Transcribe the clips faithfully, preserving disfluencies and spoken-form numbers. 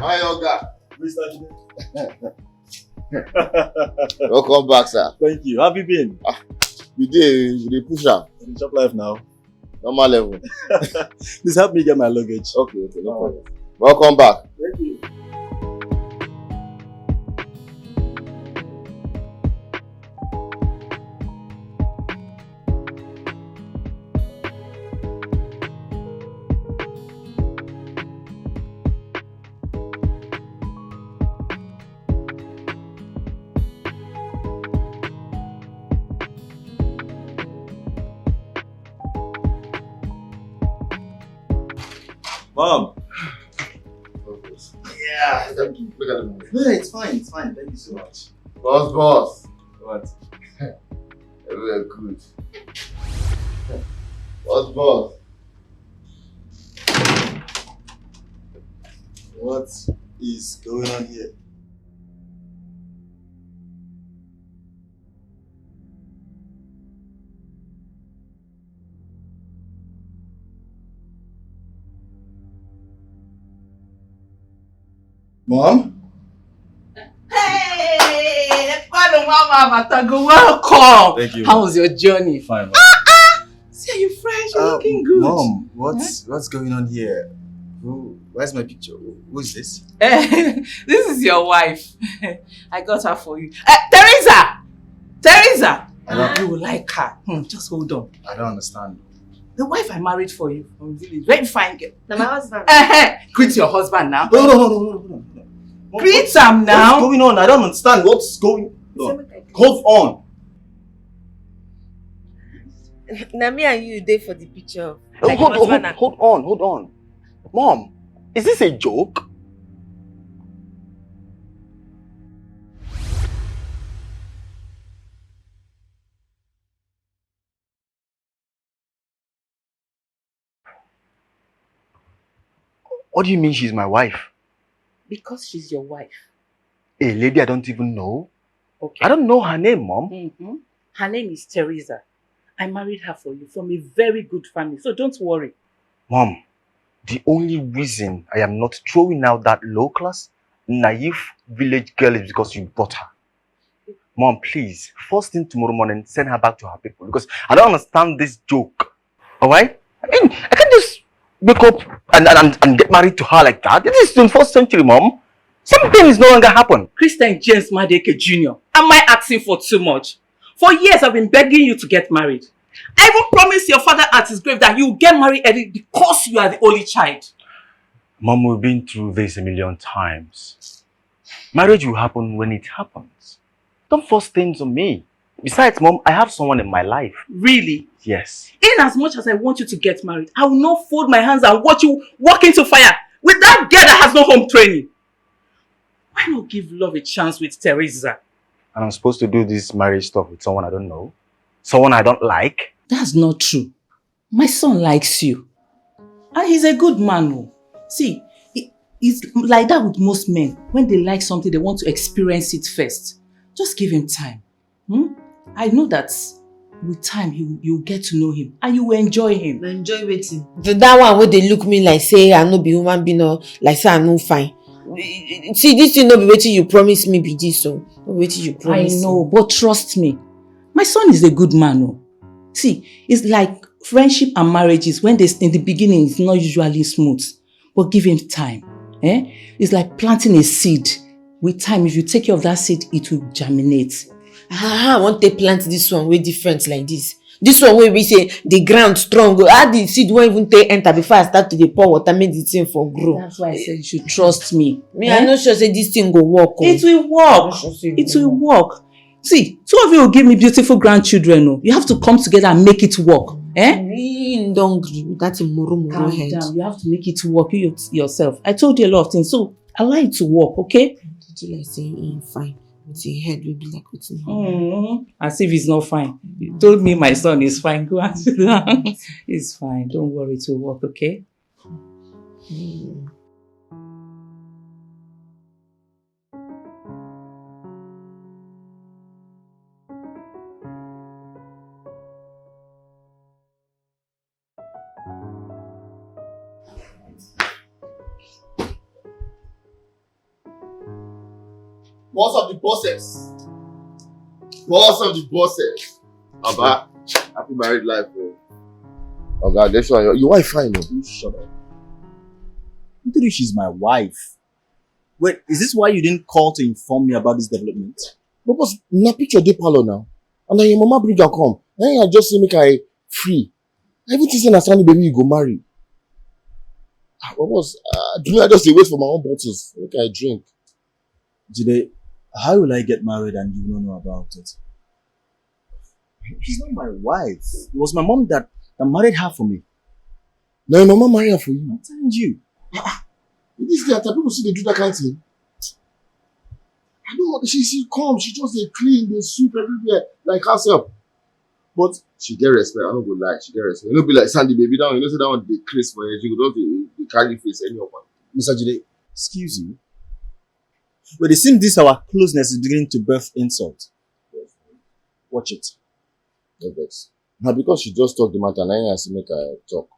My oga. Mister Jide, Welcome back, sir. Thank you. How have you been? We dey we dey push am. You dey chop life now. Normal level. Please help me get my luggage. Okay, okay, no problem. Welcome back. Thank you. Mom. Yeah, thank you. Look at the movie. No, it's fine, it's fine. Thank you so much. Boss, boss. What? Everywhere good. Boss, boss. What is going on here? Mom? Hey, follow Mama Matago. Welcome. Thank you. How was your journey? Fine. See, are you fresh? You're Uh, looking good. Mom, what's what's going on here? Who, where's my picture? Who, who is this? This is your wife. I got her for you. Uh, Teresa! Teresa! I don't- You will like her. Hmm, just hold on. I don't understand. The wife I married for you from village. Very fine girl. Na my husband. Eh, eh. Greet your husband now. No, no, no, no, no, no, no. What- Greet him What's now. going on? I don't understand what's going on. Hold on. Na me and you dey for the picture. Oh, Like hold, husband hold, and hold on, hold on. Mom, is this a joke? What do you mean she's my wife? Because she's your wife. A lady I don't even know? Okay. I don't know her name, Mom. Mm-hmm. Her name is Teresa. I married her for you from a very good family, so don't worry. Mom, the only reason I am not throwing out that low class, naive village girl is because you bought her. Mom, please, first thing tomorrow morning, send her back to her people because I don't understand this joke. All right? I mean, I can't just wake up and, and, and get married to her like that. This is twenty-first century, Mom. Something is no longer happen. Christian James Madeke Junior, am I asking for too much? For years, I've been begging you to get married. I even promised your father at his grave that you will get married early because you are the only child. Mom, we've been through this a million times. Marriage will happen when it happens. Don't force things on me. Besides, Mom, I have someone in my life. Really? Yes. In as much as I want you to get married, I will not fold my hands and watch you walk into fire with that girl that has no home training. Why not give love a chance with Teresa? And I'm supposed to do this marriage stuff with someone I don't know, someone I don't like. That's not true. My son likes you. And he's a good man. Oh. See, he, he's like that with most men. When they like something, they want to experience it first. Just give him time. Hmm? I know that with time, he, you'll get to know him and you will enjoy him. Na enjoy wetin? The, that one wey dey look me like say I no be human being or like say I no fine. See, this thing no be wetin you promise me be this o. No be wetin you I promise me. Know, but trust me, my son is a good man. Oh. See, it's like friendship and marriages when they in the beginning it's not usually smooth, but give him time. Eh? It's like planting a seed. With time, if you take care of that seed, it will germinate. How I wan take plant this one wey different like this? This one wey be say the ground strong o. How the seed wan even take enter before I start to dey pour water make the thing for grow? That's why I said you should trust me. Me, Eh? I no sure say this thing go work o. It will work. I no sure say It will work. See, two of you will give me beautiful grandchildren. Oh. You have to come together and make it work. Eh? Me don gree with that thing moro moro Calm head. Down. You have to make it work you yourself. I told you a lot of things, so allow it to work, okay? Did you like say him fine with him head wey be like wetin? Mm-hmm. As if he's not fine. You told me my son is fine. Go and sit down. He's fine. Don't worry, it will work, okay? Mm. Boss of the bosses. Boss of the bosses. Baba, happy married life, bro. Oga, this one, your, your wife fine, though. You shut up. You think she's my wife? Wait, is this why you didn't call to inform me about this development? But boss, na picture dey parlor now. And na your mama bring her come. Na I just say make I free. I even think say na Sandy baby you go marry. Ah, but boss, uh, do I just dey wait for my own bottles? Make I drink. Jide, how will I get married and you don't know about it? She's not my wife. It was my mom that, that married her for me. Now your mama marry her for you. I'm telling you. This day, people see they do that kind of thing. I don't want she she come, she just dey clean, dey sweep everywhere like herself. But she get respect, I no go lie, she get respect. You know, be like Sandy baby down, you know, say that one dey craze for you, you go just dey dey carry face any of one. Mister Jide, excuse you. But it seems this our closeness is beginning to birth insult. Watch it. No vex. Now because she just talk the matter, now I say make I talk.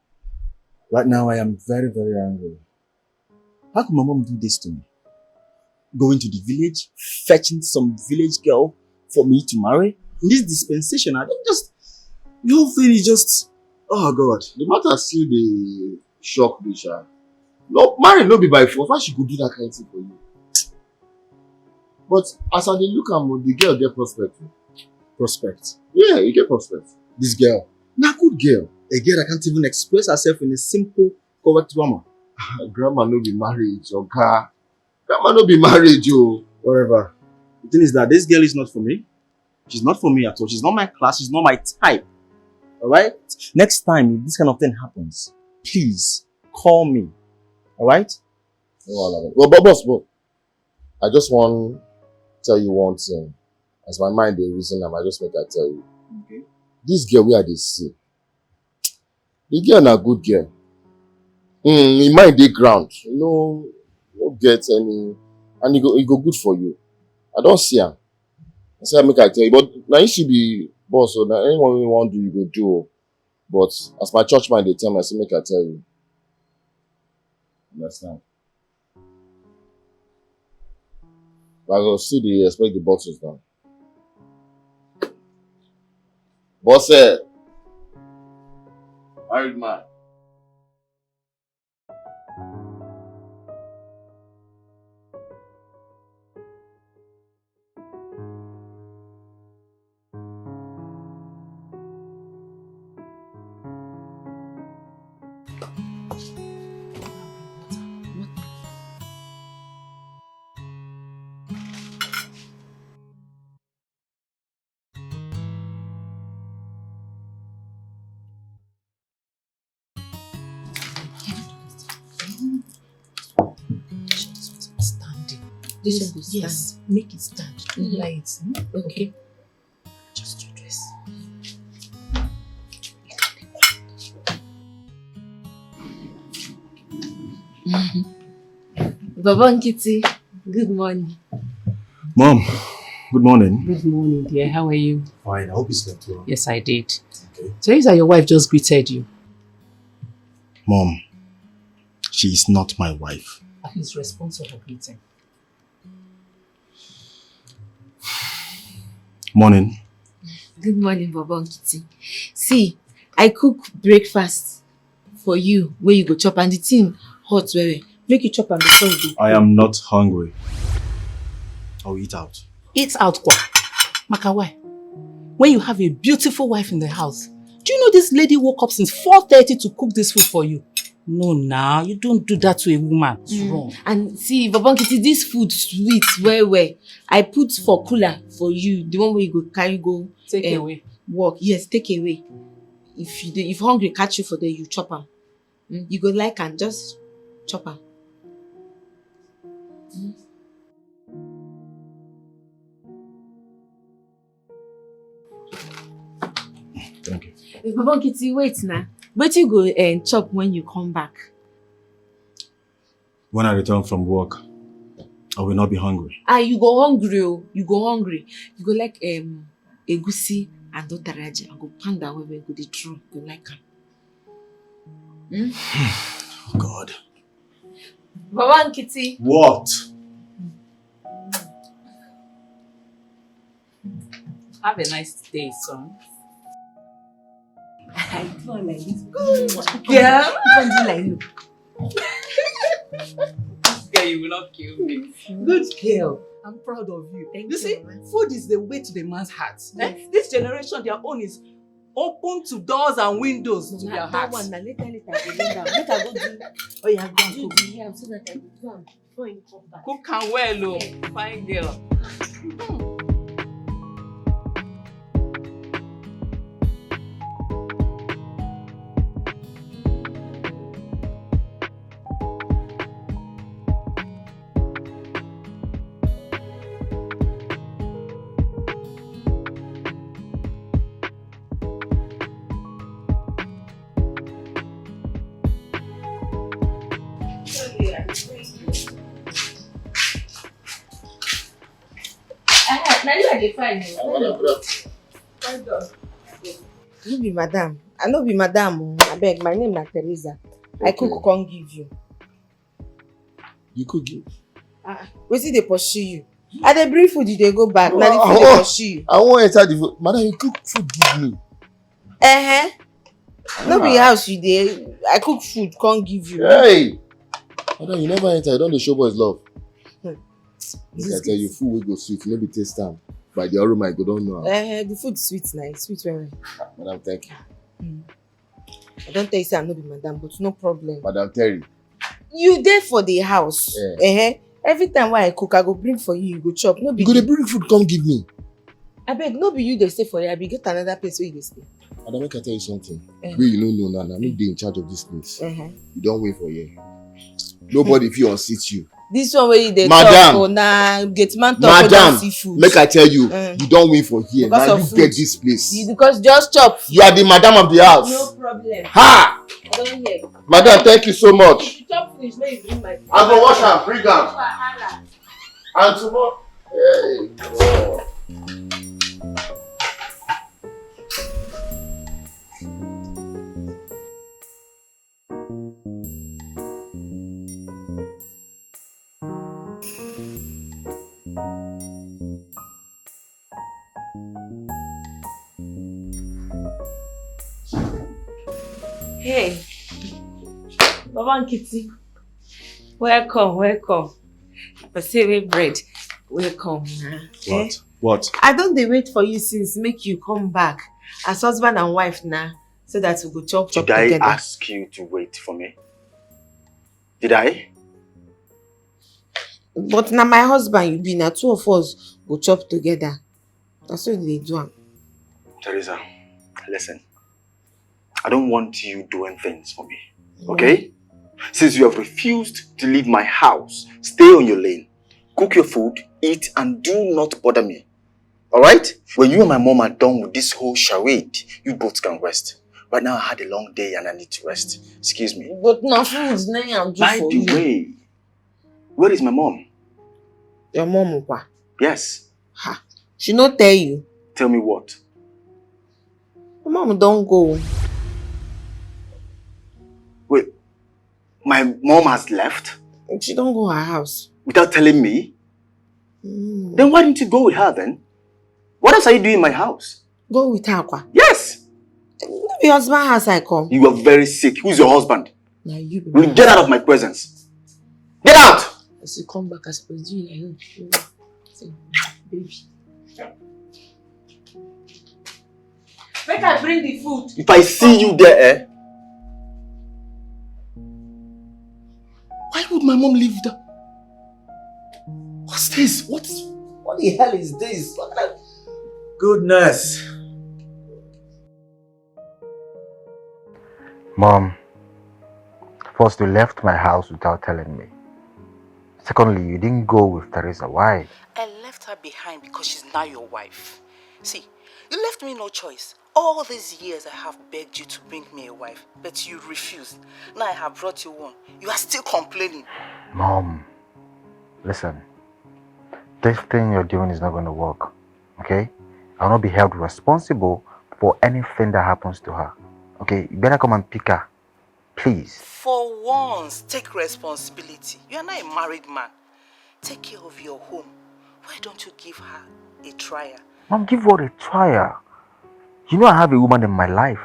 Right now, I am very, very angry. How could my mom do this to me? Going to the village, fetching some village girl for me to marry? In this dispensation, I don't just. The whole thing is just. Oh, God. The matter still dey shock me, sha. No, marry no be by force. Why she go do that kind of thing for you? But as I dey look am, the girl get prospect. Prospect? Yeah, you get prospect. This girl, na good girl. A girl that can't even express herself in a simple, correct grammar. Grammar no be marriage, oga. Grammar no be marriage, oh. Whatever. The thing is that this girl is not for me. She's not for me at all. She's not my class. She's not my type. All right? Next time, if this kind of thing happens, please call me. All right? No wahala. Well, but boss, but I just want tell you one thing. As my mind dey reason am, I just make I tell you. Okay. This girl wey I dey see, the girl na good girl. Mm, im mind dey ground. You know, no get any, and e go e go good for you. I don see am. I say make I tell you, but na you she be boss, so na anyone wey you wan do, you go do. O. But as my church man dey tell me, I say make I tell you. Understand? But I go still dey expect the bottles now. Boss, eh, married man. Standing. This one go stand. Yes, make it stand. Don't lie it. Hmm? Okay. Just your dress. Baba Nkiti, good morning. Mom, good morning. Good morning, dear. How are you? Fine. I hope you slept well. Yes, I did. Okay. So is that your wife just greeted you? Mom, she is not my wife. At least respond to her greeting. Morning. Good morning, Baba Nkiti. See, I cook breakfast for you where you go chop and the thing hot well well. Make you chop am before you go. I am not hungry. I will eat out. Eat out kwa. Maka why? When you have a beautiful wife in the house, do you know this lady woke up since four thirty to cook this food for you? No, now you don't do that to a woman. It's wrong. And see, Baba Nkiti, this food sweet well well. I put for cooler for you, the one where you go carry go take away. Work. Yes, take away. If you dey, if hungry catch you for there, you chop am. Mm, you go like am, just chop am. Mm. Thank you. Eh, Baba Nkiti, wait now. Wetin you go uh, chop when you come back? When I return from work, I will not be hungry. Ah, you go hungry, oh. You go hungry. You go like um, egusi and utaraji. I go pound that way, go the draw. You go like am. Hmm? Oh God. Baba Nkiti. What? Have a nice day, son. I do am like this. Girl. Even do like you. Girl, you will not kill me. Good girl. I'm proud of you. Thank you you, see, Mama. Food is the way to the man's heart. Eh? Yes. This generation, their own is open to doors and windows to Na their that hearts. One na later later I go learn am. Make I go do. Oh yeah, go do the yam so that I go do am before you come back. Cook am well, oh, fine girl. Ah, na you I dey find o. Well done. No be madam. I no be madam o. Abeg, my name na Teresa. I cook Okay. Come give you. You cook give. Ah, wetin dey pursue you? I dey bring food, you dey go back. Na the Oh, food dey oh. Pursue you. I wan enter the food. Madam, you cook food give me. Uh-huh. No be house you dey. I cook food, come give you. Hey! Madam, you never enter. You don dey show boys love. Hmm. Make I tell you, food wey go sweet, no be taste am. By the aroma, you go don know am. Uh, the food sweet na, e sweet well well. Madam, thank you. I don tell you say I no be madam, but no problem. Madam Terry. You dey for the house. Yeah. Uh-huh. Every time wey I cook, I go bring for you, you go chop. No be You go dey bring food, come give me. Abeg, no be you dey stay for here. I be get another place where you dey stay. Madam, make I tell you something. Eh. Wey you no know now, na me dey in charge of this place. Uh-huh. You don win for here. Nobody fit unseat you. This one wey you dey Madam. Talk o, na gate man talk Madam, o, don see food. Make I tell you, Mm. you don win for here. Because Na of you food. Get this place. You, because just chop. You are the madam of the house. No problem. Ha! I don hear. Madam, thank you so much. If you chop finish, make you bring my. I go wash am, bring am. Wahala. And tomorrow. Hey, God. Hey, Baba Nkiti, welcome, welcome. But say we bread, welcome na. Eh? What? I don dey wait for you since make you come back as husband and wife na, so that we go chop chop Did I together. Ask you to wait for me? Did I? But na my husband you be, na two of us go chop together. Na so we dey do am. Teresa, listen. I don't want you doing things for me. Okay? Since you have refused to leave my house, stay on your lane. Cook your food, eat, and do not bother me. Alright? When you and my mom are done with this whole charade, you both can rest. Right now, I had a long day and I need to rest. Excuse me. But na food na I do By for the you. Way, where is my mom? Your mom kwa. Yes. Ha. She no tell you. Tell me what? Your mom don go. Wait, my mom has left? She don go her house. Without telling me? Mm. Then why didn't you go with her then? What else are you doing in my house? Go with her kwa. Yes! No be husband house I come. You are very sick. Who's your husband? Na you be Will you my get out of my presence? Get out! As you come back, I suppose do you like, "Oh, baby." Make I bring the food. If I see you there, eh? Why would my mom leave the... What's this? What is... What the hell is this? What kind of... Goodness. Mom, first you left my house without telling me. Secondly, you didn't go with Teresa. Why? I left her behind because she's now your wife. See, you left me no choice. All these years I have begged you to bring me a wife, but you refused. Now I have brought you one. You are still complaining. Mom, listen. This thing you're doing is not going to work. Okay? I'll not be held responsible for anything that happens to her. Okay? You better come and pick her. Please. For once, take responsibility. You are not a married man. Take care of your home. Why don't you give her a trial? Mom, give her a trial. You know I have a woman in my life.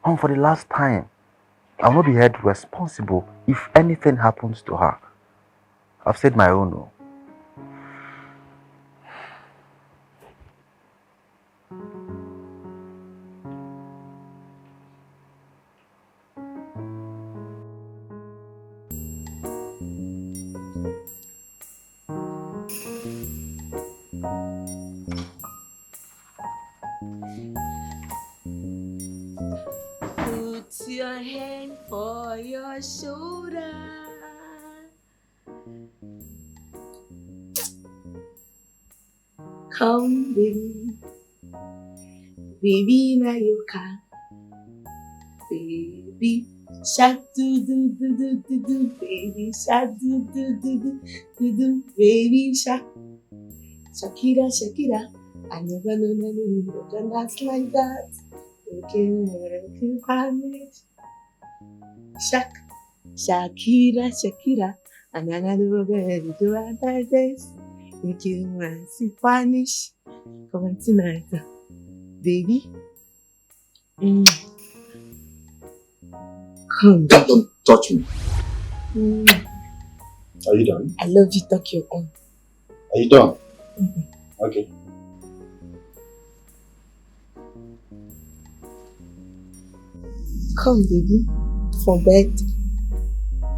Mom, for the last time, I will not be held responsible if anything happens to her. I've said my own. Oh. Put your hand for your shoulder. Come, baby. Baby, now you come. Baby shark, do do do do do do. Baby shark, do do do do do do. Baby shark. Shakira, Shakira. I never know, never know you can dance like that. You can, you can punish. Shak, Shakira, Shakira. And I never know you do like this. You can, uh, see punish. Come on tonight, baby. Mm. Come, don't, don't touch me. Mm. Are you done? I love you, talk your own. Are you done? Mm-hmm. Okay. Come, baby, for bed.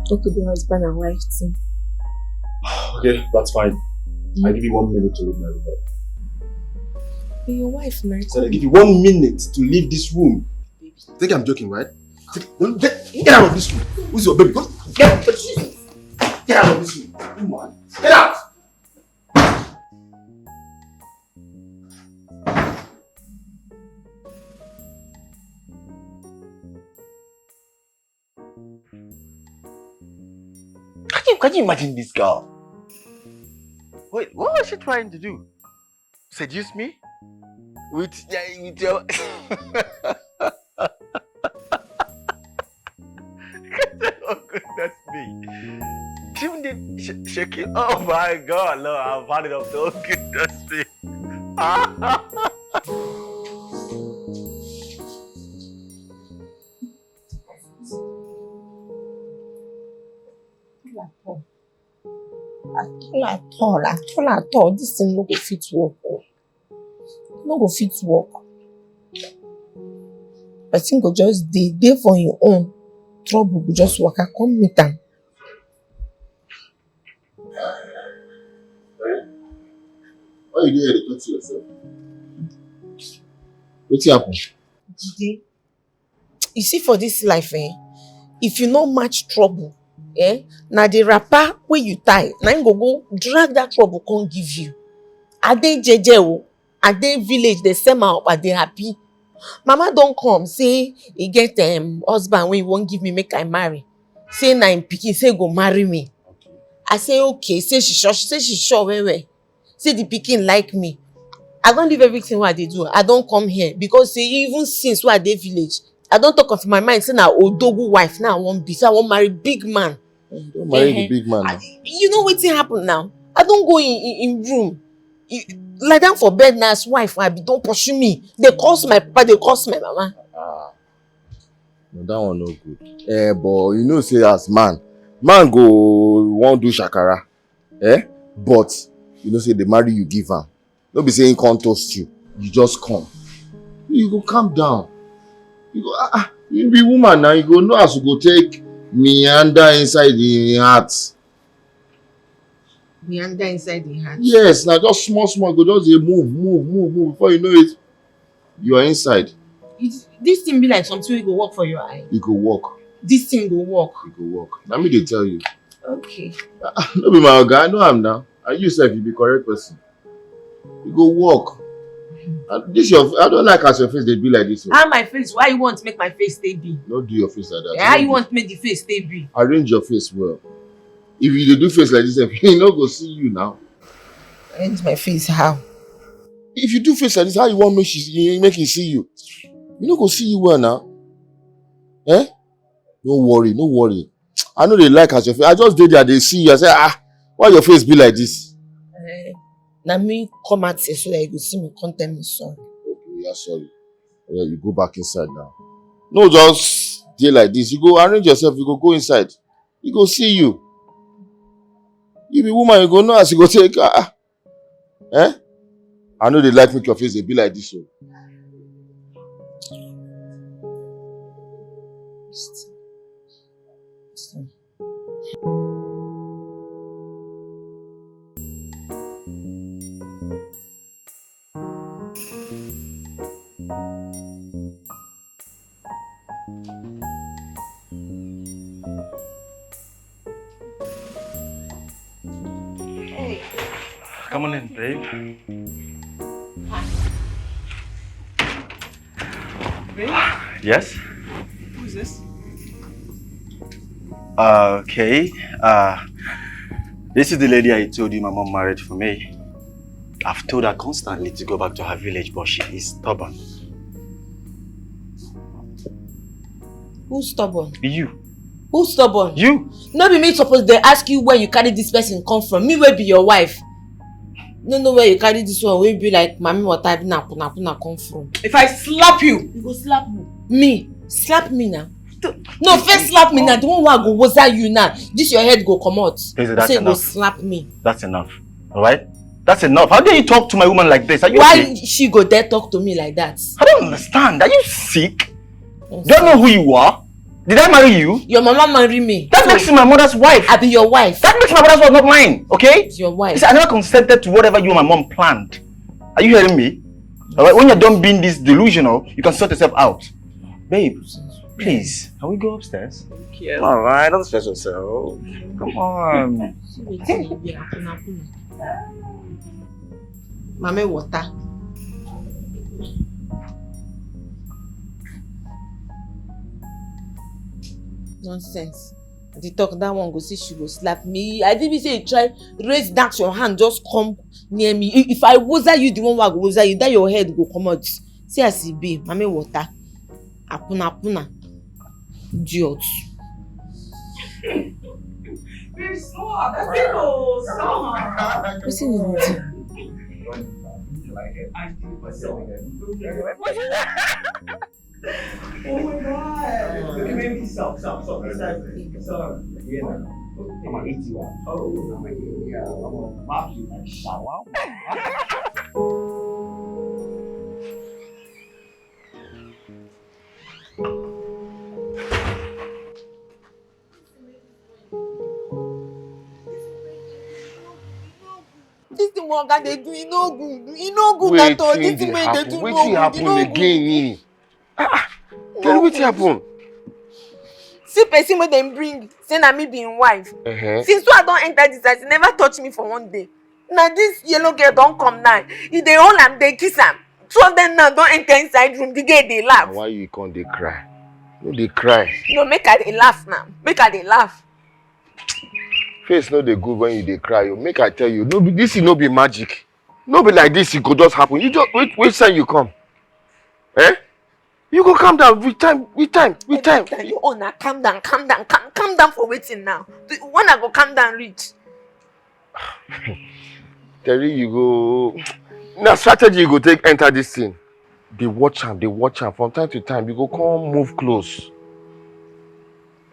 Talk to the husband and wife too. Okay, that's fine. Mm. I give you one minute to leave my room. Your wife, night. So I give you one minute to leave this room. Baby. Think I'm joking, right? Get, get out of this room. Who's your baby? Go, get, get out of this room. Woman, get out. Can you, can you imagine this girl? Wait, what was she trying to do? Seduce me? With, yeah, with your... Oh, goodness me. She even did sh- shake it. Oh my God, Lord, I've had enough. Oh, goodness me. At all, at all, at all, at all, this thing no go fit work. Oh. No go fit work. Person go just dey, dey for him own. Trouble go just waka come meet am. Why you dey here dey talk to yourself? Wetin happen? Jide, you see, for this life, eh, if you no match trouble, eh, na the wrapper wey you tie, na im go go drag that trouble come give you. I dey jeje o, I dey village, dey sell my okpa, dey happy. Mama don come say e get, um, husband wey e wan give me make I marry. Say na im pikin, say e go marry me. I say okay, say she sure, she say she sure well well. Say the pikin like me. I don leave everything wey I dey do. I don come here because say even since wey I dey village, I don talk of my mind say na Odogwu wife na I wan be. Say I wan marry big man. You don marry the big man now. I, you know wetin happen now? I don go in, in, in room. He lie down for bed now as wife, I be don pursue me. Dey curse my papa, dey curse my mama. Ah, no, that one no good. Eh, but you know say as man, man go wan do shakara. Eh? But you know say they marry you, give am. No be say he can't toast you. You just come. You go calm down. You go, ah, ah, you be woman now. You go know as you go take meander inside the heart. Meander inside the heart. Yes, now just small, small. Go just dey move, move, move, move. Before you know it, you are inside. It, this thing be like something wey go work for your eye. E go work. This thing go work. E go work. Na me dey tell you. Okay. Ah, no be my oga, I know am now. And you sef, you be correct person. E go work. And this your, I don't like as your face dey be like this. Oh. How my face? Why you want make my face stay be? No do your face like that. Eh, how you want make the face stay be? Arrange your face well. If you dey do face like this, sef, he no go see you now. Arrange my face how? If you do face like this, how you want make she, make he see you? You no go see you well now. Eh? No worry, no worry. I no dey like as your face. I just dey there, dey see you. I say, ah, why your face be like this? Eh, Na me come out here so that you go see me, come tell me sorry. Okay, yeah, sorry. Yeah, you go back inside now. No, just dey like this. You go arrange yourself. You go go inside. You go see you. You be woman. You go know as you go take. Ah, ah. Eh? I know they like make your face. They be like this. So. Hey. Come on in, babe. Babe? Yes? Who's this? Okay. Uh, this is the lady I told you my mom married for me. I've told her constantly to go back to her village, but she is stubborn. Who's stubborn? You. Who's stubborn? You. No be me suppose dey ask you where you carry this person come from. Me wey be your wife. No know where you carry this one wey be like mami water na puna puna come from. If I slap you, you go slap me. Me? Slap me now. No, first slap me now. The one wey I go woza you now. This your head go comot. Please, that's enough. Say you go slap me. That's enough. All right? That's enough. How dare you talk to my woman like this? Are you okay? Why she go dare talk to me like that? I don't understand. Are you sick? Do I know who you are? Did I marry you? Your mama marry me. That makes you my mother's wife. I be your wife. That makes my mother's wife, not mine. Okay? It's your wife. You see, I never consented to whatever you and my mom planned. Are you hearing me? All right. When you're done being this delusional, you can sort yourself out. Babe, please, can we go upstairs? Thank you. All right, don't stress yourself. Come on. Mame water. Nonsense. I dey talk that one go see she go slap me. I did be say you try raise that your hand, just come near me. If I woza you, the one wey I go woza you, that your head go comot. See as e be, mame water. Apuna apuna. Idiot. Wetin you do? Oh my God. Maybe stop, stop, stop. It's time. Stop. Yeah. I'm an eighty-one. Oh, I'm a, yeah, I'm a mafia like shower. This thing wey oga dey do, e no good. E no good at all. This thing wey e dey do no good. Wetin happen again? Ah, ah. Tell me wetin happen. See person wey dem bring, say na me be im wife. Uh-huh. Since wey I don enter this house, e never touch me for one day. Na this yellow girl don come now. E dey hold am, dey kiss am. Two of them now don enter inside room. The girl dey laugh. Na why you come dey cry? No dey cry. No, make I dey laugh now. Make I dey laugh. Face no dey good when you dey cry. Oh. Make I tell you, no be, this thing no be magic. No be like this, e go just happen. You just wait, wait till you come. Eh? You go calm down with time, with time, with time. Every time you own na calm down, calm down, calm, calm down for wetin now? The, when I go calm down reach? Terry, you go, na strategy you go take enter this thing. Dey watch am, dey watch am. From time to time, you go come move close.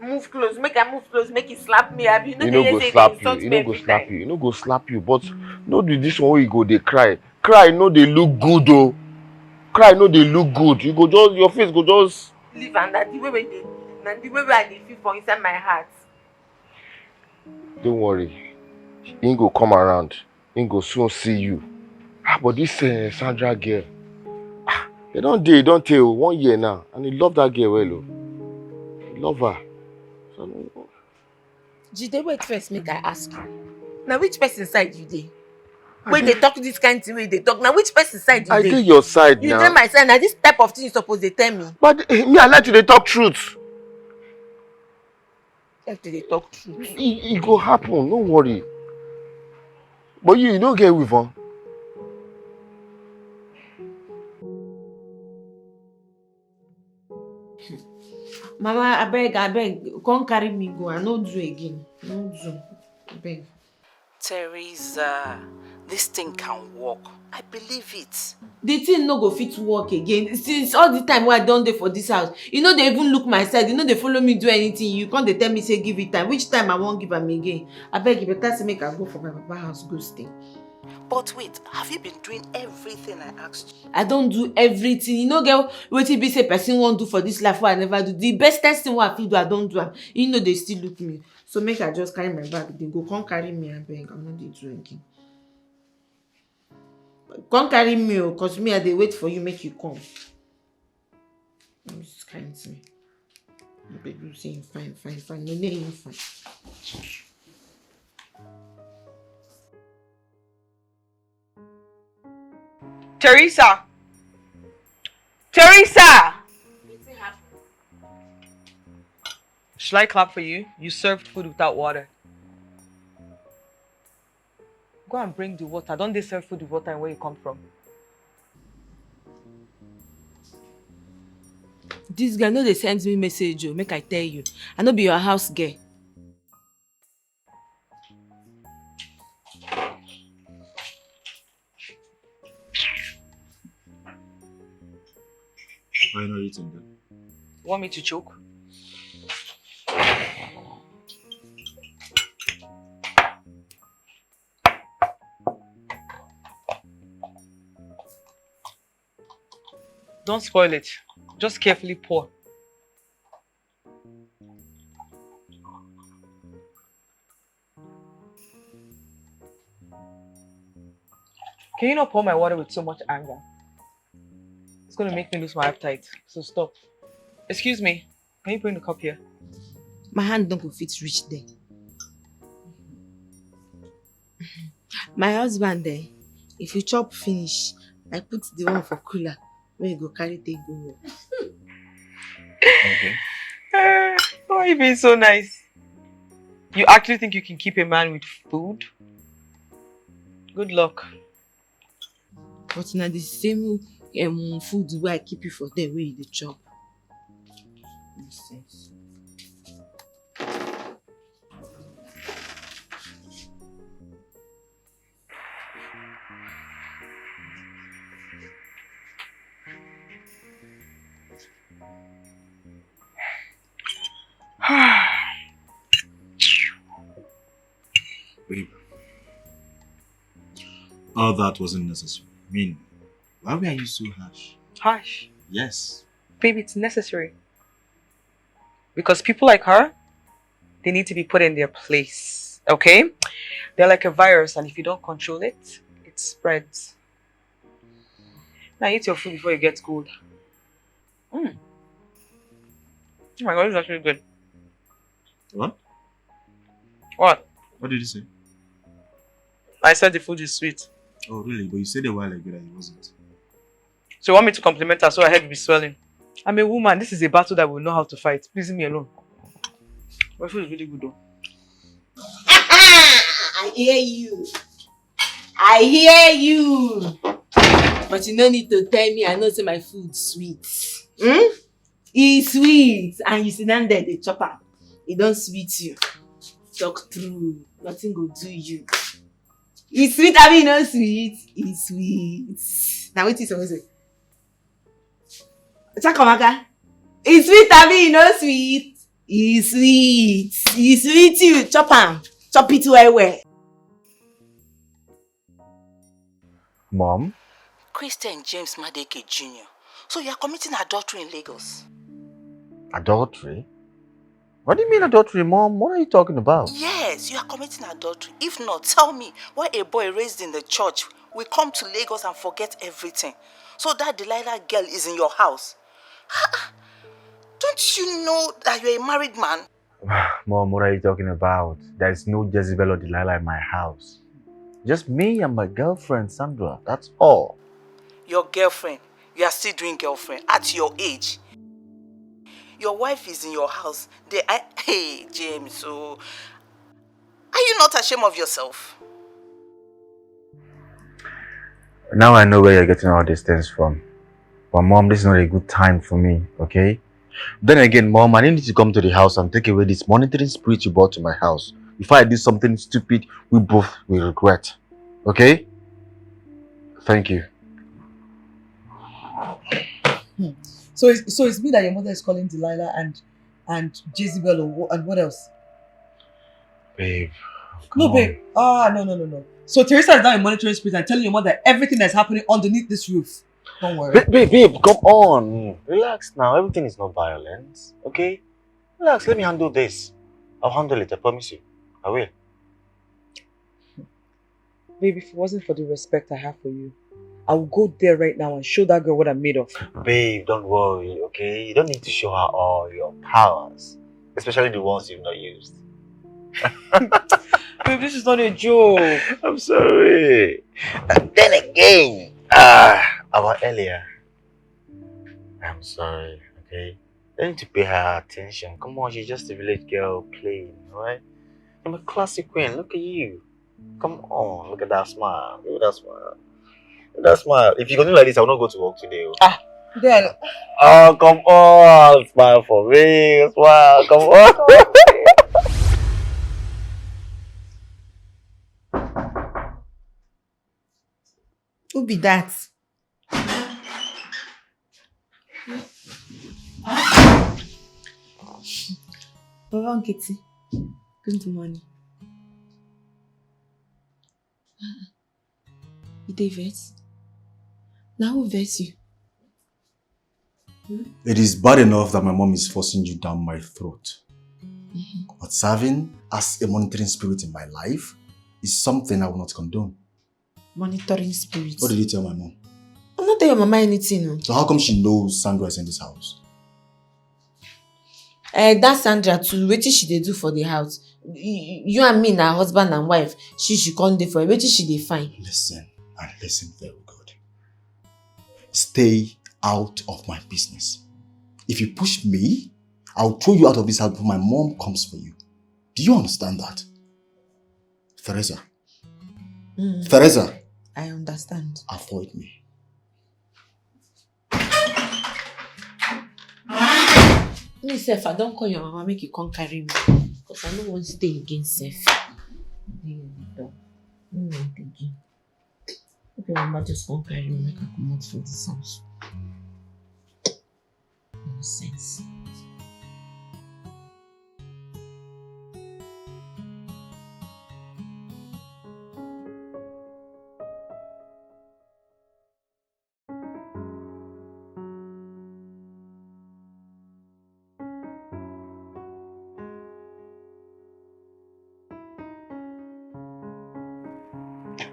Move close, make I move close, make e slap me, abi? You no dey hear say e dey insult me every time? E no go slap you, e no go slap you, but no be this one wey you go dey cry. Cry no dey look good o. Cry no dey look good. You go just, your face go just. Leave am, na the way wey dey, na the way wey I dey feel for inside my heart. Don't worry, he go come around. He go soon see you. Ah, but this, eh, Sandra girl, ah, dem don dey, e don tey o, one year now, and he love that girl well o. He love her. So, no. Jide, wait first, make I ask you. Na which person side you dey? Wey dey talk this kind thing wey you dey talk, na which person side you dey? I dey your side now. You dey my side, na this type of thing you suppose dey tell me. But, eh, me, I like to dey talk truth. Like to dey talk truth. E, e go happen, no worry. But you, you no get weave on. Mama, abeg, abeg, come carry me go. I no do again. No do. Abeg. Teresa, this thing can work. I believe it. The thing no go fit work again. Since all the time wey I don dey for this house, you no dey even look my side, you no dey follow me do anything. You come dey tell me say give it time. Which time I wan give am again? Abeg, you better say make I go for my papa house go stay. But wait, have you been doing everything I asked you? I don do everything. You no get wetin be say person wan do for this life wey I never do. The bestest thing wey I fit do, I don do am. You no dey still look me. So make I just carry my bag dey go. Come carry me, abeg. I no dey do again. Come carry me o, cause me I dey wait for you make you come. This kind thing. Baby, you say fine, fine, fine. No, no, you fine. Teresa! Teresa! Should I clap for you? You served food without water. Go and bring the water. Don't they serve food with water and where you come from? This girl no dey send me message o, make I tell you. I no be your house girl. Why not eating then? Want me to choke? Don't spoil it. Just carefully pour. Can you not pour my water with so much anger? It's going to make me lose my appetite. So stop. Excuse me. Can you bring the cup here? My hand no go fit reach there. My husband eh, if you chop finish, I put the one for cooler wey you go carry take go work. Okay. Eh, why are you being so nice? You actually think you can keep a man with food? Good luck. But na the same um, food wey I keep you for there wey you dey chop. Nonsense. Babe, all that wasn't necessary. I mean, why were you so harsh? Harsh. Yes. Babe, it's necessary. Because people like her, they need to be put in their place. Okay? They're like a virus, and if you don't control it, it spreads. Now eat your food before you get cold. Mm. Oh my god, this is actually good. What? What? What did you say? I said the food is sweet. Oh, really? But you said a while ago that it wasn't. So you want me to compliment her so her head will be swelling? I'm a woman. This is a battle that we know how to fight. Please leave me alone. My food is really good though. I hear you. I hear you. But you no need to tell me. I know say my food sweet. Hmm? E sweet. And you sit down there, dey chop am. E don sweet you. Talk true. Nothing go do you. E sweet, abi e no sweet? E sweet. Na wetin you suppose say? Chakamaka. E sweet, abi e no sweet? E sweet. E sweet you. Chop am. Chop it well well. Mom? Christian James Madeke Junior. So you are committing adultery in Lagos? Adultery? What do you mean adultery, Mom? What are you talking about? Yes, you are committing adultery. If not, tell me why a boy raised in the church will come to Lagos and forget everything. So that Delilah girl is in your house. Ha! Don't you know that you're a married man? Mom, what are you talking about? There's no Jezebel or Delilah in my house. Just me and my girlfriend, Sandra. That's all. Your girlfriend? You are still doing girlfriend at your age. Your wife is in your house. They are, hey, James, so are you not ashamed of yourself? Now I know where you're getting all these things from. But Mom, this is not a good time for me, okay? Then again, Mom, I need you to come to the house and take away this monitoring spirit you brought to my house. before I do something stupid we both will regret. Okay? Thank you. So it's, so it's me that your mother is calling Delilah and and Jezebel or wha- and what else? Babe. No, come babe. Ah, no, no, no, no. So Teresa is now in monitoring spirit and telling your mother everything that's happening underneath this roof. Don't on. Worry. Babe, babe, babe, come on. Relax now. Everything is not violence. Okay? Relax. Let me handle this. I'll handle it. I promise you. I will. Babe, if it wasn't for the respect I have for you, I would go there right now and show that girl what I'm made of. Babe, don't worry, okay? You don't need to show her all your powers, especially the ones you've not used. Babe, this is not a joke. I'm sorry. And then again, ah, about earlier. I'm sorry, okay? You need to pay her attention. Come on, she's just a village girl playing, right? I'm a classic queen. Look at you. Come on, look at that smile. Look at that smile. Look at that smile. If you continue like this, I will not go to work today. Oh. Then, Oh, come on, smile for me. Smile, come on. Who be that? Baba Nkiti, good morning. You dey vex? Na who vex you? It is bad enough that my mom is forcing you down my throat. But serving as a monitoring spirit in my life is something I will not condone. Monitoring spirit. What did you tell my mom? I no tell your mama anything. Oh. So how come she knows Sandra is in this house? Uh, that Sandra too, wetin she dey do for the house? You and me na husband and wife. She she come dey for wetin she dey find. Listen and listen very good. Stay out of my business. If you push me, I'll throw you out of this house before my mom comes for you. Do you understand that? Theresa. Mm. Theresa. I understand. Avoid me. Me sef, I don call your mama make you come carry me because I no wan stay again sef. No want again. Okay, mama just come carry me make I comot for this house. Nonsense.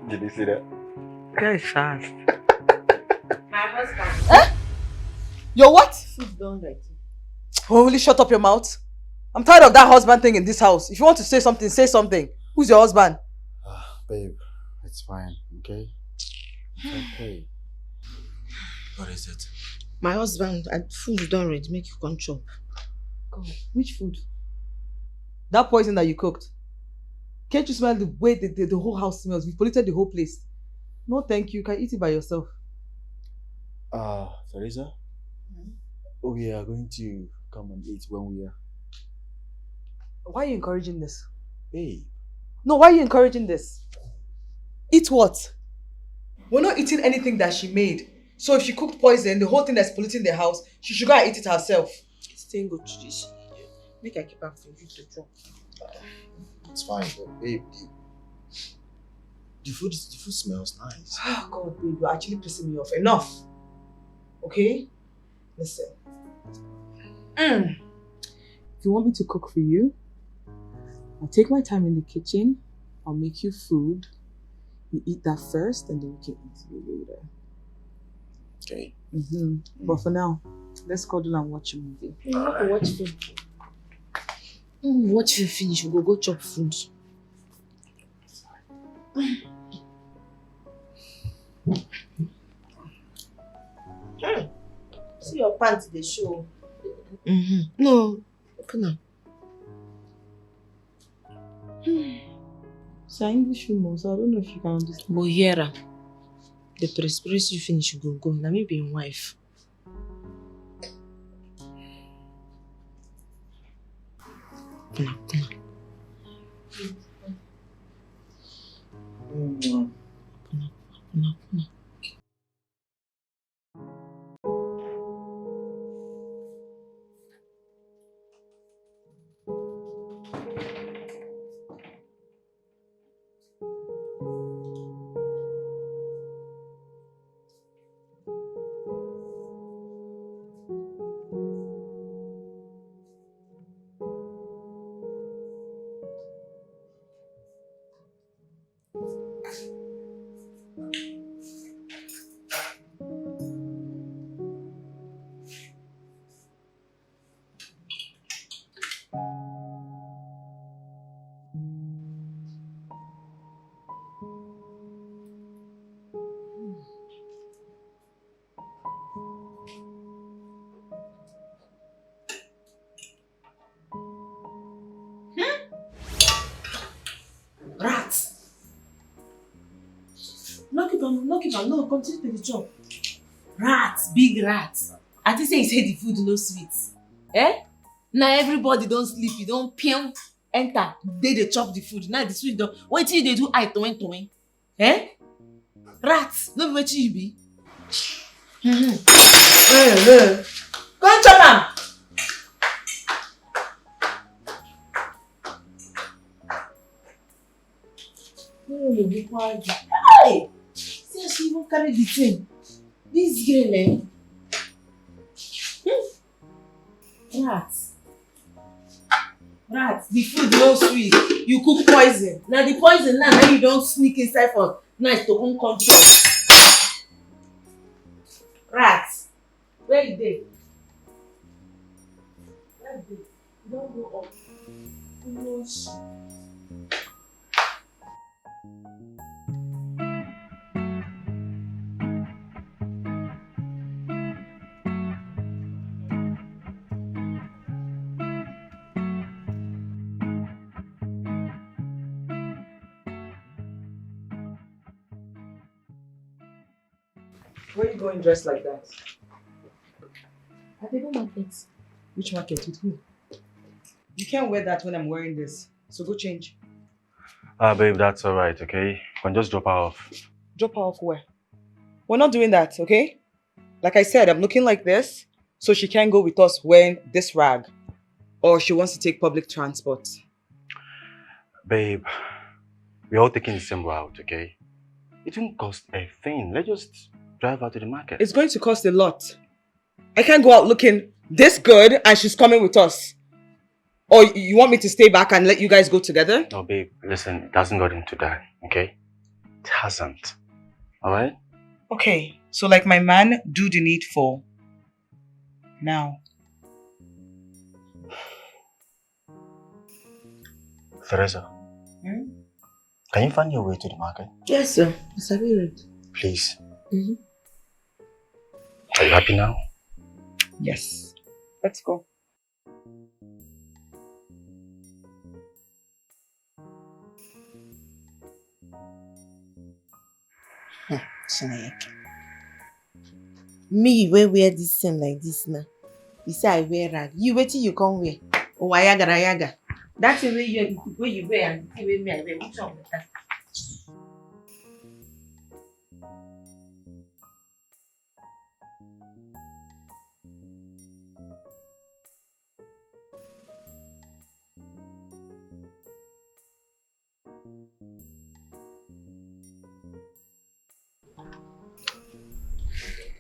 Did you see that? Guys fast. My husband. Eh? Your what? Food done ready. Oh, will you shut up your mouth? I'm tired of that husband thing in this house. If you want to say something, say something. Who's your husband? Uh, babe, it's fine, okay? It's okay. What is it? My husband, and food done ready, make you come chop. God, which food? That poison that you cooked. Can't you smell the way the, the, the whole house smells? We've polluted the whole place. No, thank you. You can eat it by yourself. Uh, Theresa, we are going to come and eat when we are. Why are you encouraging this? Babe. No, why are you encouraging this? Eat what? We're not eating anything that she made. So if she cooked poison, the whole thing that's polluting the house, she should go and eat it herself. This thing go to this. Make I keep am for you to chop. It's fine, but babe, the, the food is, the food smells nice. Oh God, babe, you're actually pissing me off. Enough. Okay? Listen. Mm. If you want me to cook for you, I'll take my time in the kitchen. I'll make you food. You eat that first, and then we can eat it later. Okay. Mm-hmm. But for now, let's cuddle and watch a movie. You want to watch film? Mm, watch film finish, we go go chop food. See your pants dey show. Mm-hmm. No, open am. It's an English film, so I don't know if you can understand. But hear am. The press press you finish, you go go. Na me be im wife. Open am, open am. Rat. No keep am, no keep am, no, continue to dey chop. Rat, big rat. I think say he say the food no sweet. Eh? Now everybody don sleep, you don pion enter, dey dey chop the food. Now the food don, wetin you dey do eye towen towen? Eh? Rat, no be wetin you be? Mm-hmm. Eh, eh. Come chop am. Hey! See as she even carry the thing. This girl, eh? Hmm. Rat. Rat, the food no sweet. You cook poison. Now the poison now, now you don sneak inside for night to come come chop. Rat, where you dey? Where you dey? You don go up. Finish. Where are you going dressed like that? I dey go market. Which market? With who? You can't wear that when I'm wearing this. So go change. Ah, babe, that's all right, okay? You can just drop her off. Drop her off where? We're not doing that, okay? Like I said, I'm looking like this, so she can't go with us wearing this rag, or she wants to take public transport. Babe, we're all taking the same route, okay? It won't cost a thing. Let's just drive her to the market. It's going to cost a lot. I can't go out looking this good and she's coming with us. Or you want me to stay back and let you guys go together? No, babe, listen, it hasn't got into that, okay? It hasn't. All right? Okay, so like my man, do the needful. Now. Teresa, hmm? Can you find your way to the market? Yes, sir. I sabi road. Please. Mm-hmm. Are you happy now? Yes. Let's go. Hmm, Chineke. Me wey wear this thing like this now. You say I wear rag. You wetin you come wear? Owa yagara yaga. That thing wey you, wey you wear and the thing wey me I wear, which one better?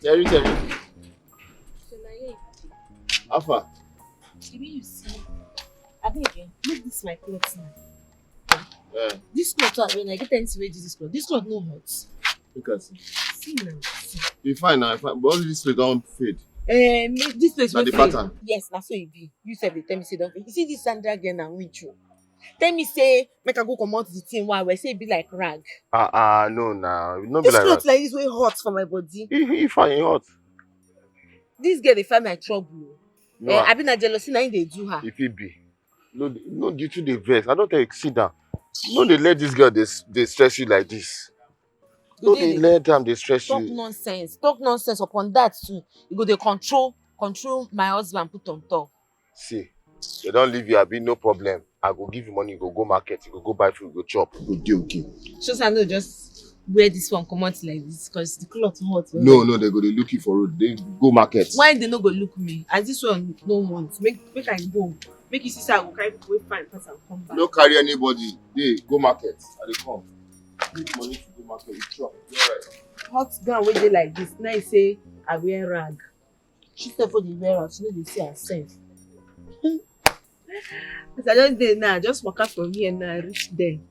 Jerry, Jerry. So na here you dey. How far? Shebi you see. Abeg, eh, look this my cloth now. Eh. This cloth wey I wear, I get anything wey do this cloth. This cloth no hot. Look at it. See now, see. You fine now, you fine. But all this place don fade. Eh, me, this place na wey the fade. Pattern. Yes, na so e be. You sef dey tell me say don fade. You see this Sandra girl na winch o. Tell me say make I go comot the thing wey I wear, say e be like rag. Ah, ah, no, na, no be like that. This cloth like this wey hot for my body. E, e fine, e hot. This girl dey find my trouble o. No, eh, I abi na jealousy na im dey do her. If it be. No, no, you too dey vex. I don tell you, sit down. No dey let this girl dey, dey stress you like this. No dey let am dey stress you. Talk nonsense. Talk nonsense upon that too. You go dey control, control my husband put on top. See, They don't leave you, abi, no problem. I go give you money, you go go market, you go go buy food, you go chop. You go dey okay. Just I know just wear this one come out like this because the cloth hot. Well. No, no, they go dey look you for road. They go market. Why they no go look me? As this one no want. Make make I go. Make you see say I go carry people wey fine pass and come back. No carry anybody. They go market. I dey come. Make money to go market. You chop. You alright? Hot gown wey dey like this. Now you say I wear rag. She sef for the wear am. She no dey see herself. As I just dey now, I just waka from here now, I reach there. You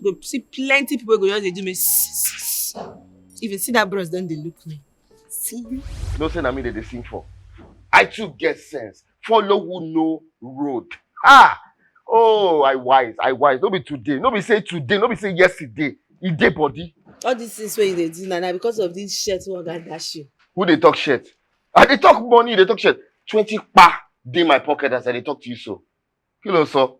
go see plenty people wey go just dey do me. If you see that bros don dey look me. See you. You know say na me they dey sing for. I too get sense. Follow who know road. Ah! Oh, I wise, I wise. No be today, no be say today, no be say yesterday. E dey body. All these things wey you dey do na na because of this shirt wey oga dash you. Who dey talk shirt? I dey talk money, you dey talk shirt. Twenty kpa dey my pocket as I dey talk to you so. Kí ló sọ?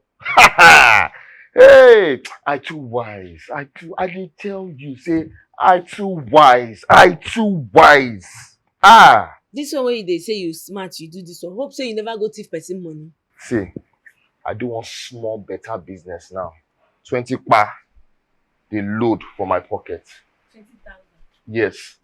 Hey, I too wise. I too, I dey tell you say I too wise. I too wise. Ah! This one wey you dey say you smart, you do this one. Hope say you never go thief person money. See, I do one small better business now. Twenty kpa dey load for my pocket. Twenty thousand. Yes.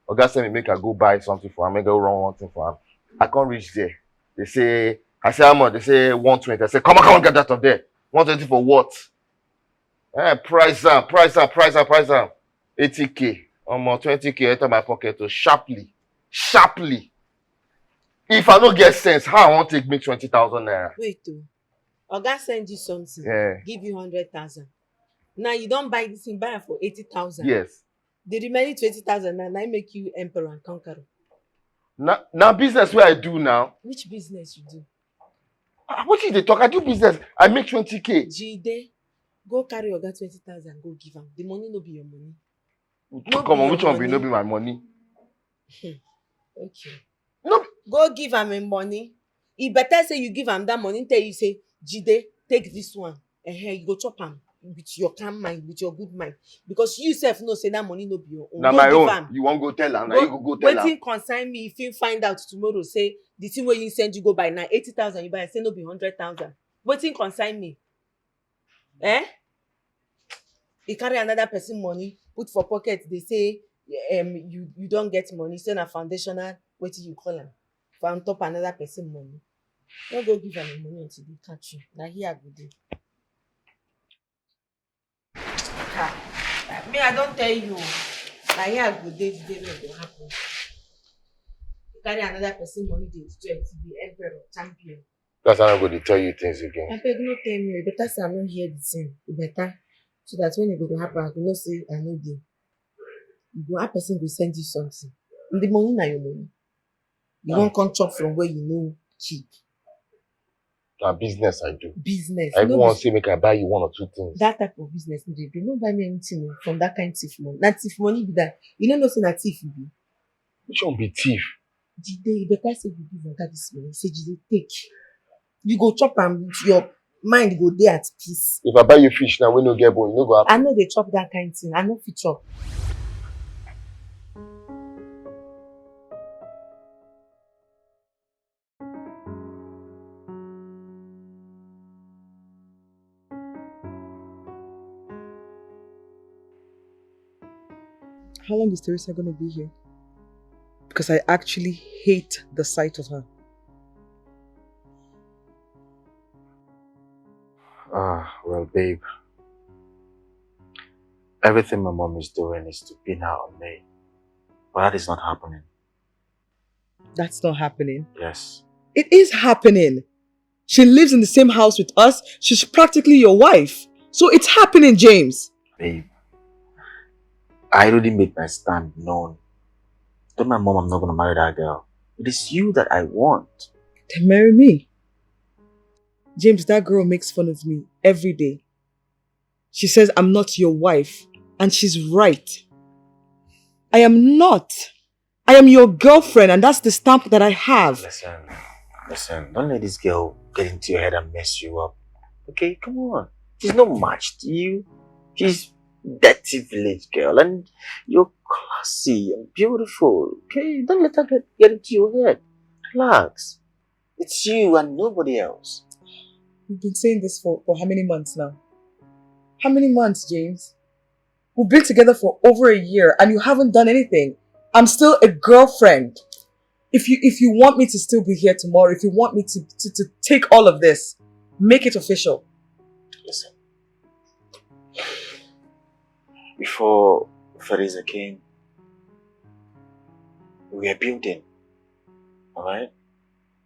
Oga send me make I go buy something for am, make I go run one thing for am. I come reach there. They say, I say, how much? They say one twenty. I say, come on, come on, get out of there. One twenty for what? Eh, price am, price am, price am, price am. Eighty K. Omo, twenty K enter my pocket o, sharply. Sharply. If I no get sense, how I wan take make twenty thousand naira? Wait o. Oga send you something, yeah, give you hundred thousand. Now you don buy this thing, buy am for eighty thousand. Yes. The remaining twenty thousand na na im make you emperor and conqueror. Na na business wey I do now. Which business you do? Ah, wetin you dey talk? I do business. I make twenty K. Jide, go carry oga twenty thousand, go give am. The money no be your money. No be your money. Come on, which one be no be my money? Okay. No. Go give am im money. E better say you give am that money, tell you say, Jide, take this one. Ehen, you go chop am with your calm mind, with your good mind. Because you sef know say that money no be your own. Na my own. You wan go tell am, na you go go tell am. Wetin concern me if you find out tomorrow say the thing wey you send you go buy na eighty thousand you buy, say no be hundred thousand. Wetin concern me? Eh? E carry another person money, put for pocket, dey say, um, you you don get money, say na foundational, wetin you call am, for on top another person money. No go give am im money until they catch you. Na here I go dey. Ha! Me, I don tell you. Na here I go dey, the day wey e go happen. You carry another person money, dey enjoy, to be emperor, champion. That's how I go dey tell you things again. Abeg, no tell me. E better say I no hear the thing. E better. So that when e go dey happen, I go know say I no dey. You go, how person go send you something? And the money na your money. You wan come chop from where you no keep. Na business I do. Business. I even wan say make I buy you one or two things. That type of business no dey do. No buy me anything o from that kind thief money. Na thief money be that. You no know say na thief you be. Which one be thief? Jide, e better say you give oga this money. Say, Jide, take. You go chop am, your mind go dey at peace. If I buy you fish now, wey no get bone, you no go happy. I no dey chop that kind thing. I no fit chop. How long is Teresa gonna be here? Because I actually hate the sight of her. Ah, well, babe. Everything my mom is doing is to pin her on me. But that is not happening. That's not happening. Yes. It is happening. She lives in the same house with us. She's practically your wife. So it's happening, James. Babe, I already made my stand known. Told my mom I'm not gonna marry that girl. It is you that I want. Then marry me. James, that girl makes fun of me every day. She says I'm not your wife, and she's right. I am not. I am your girlfriend, and that's the stamp that I have. Listen, listen, don't let this girl get into your head and mess you up. Okay, come on. She's no match to you. She's dirty village girl, and you're classy and beautiful. Okay, don't let her get, get into your head. Relax. It's you and nobody else. We've been saying this for, for how many months now? How many months, James? We've been together for over a year and you haven't done anything. I'm still a girlfriend. If you if you want me to still be here tomorrow, if you want me to, to, to take all of this, make it official. Listen. Before Fariza came, we were building. Alright?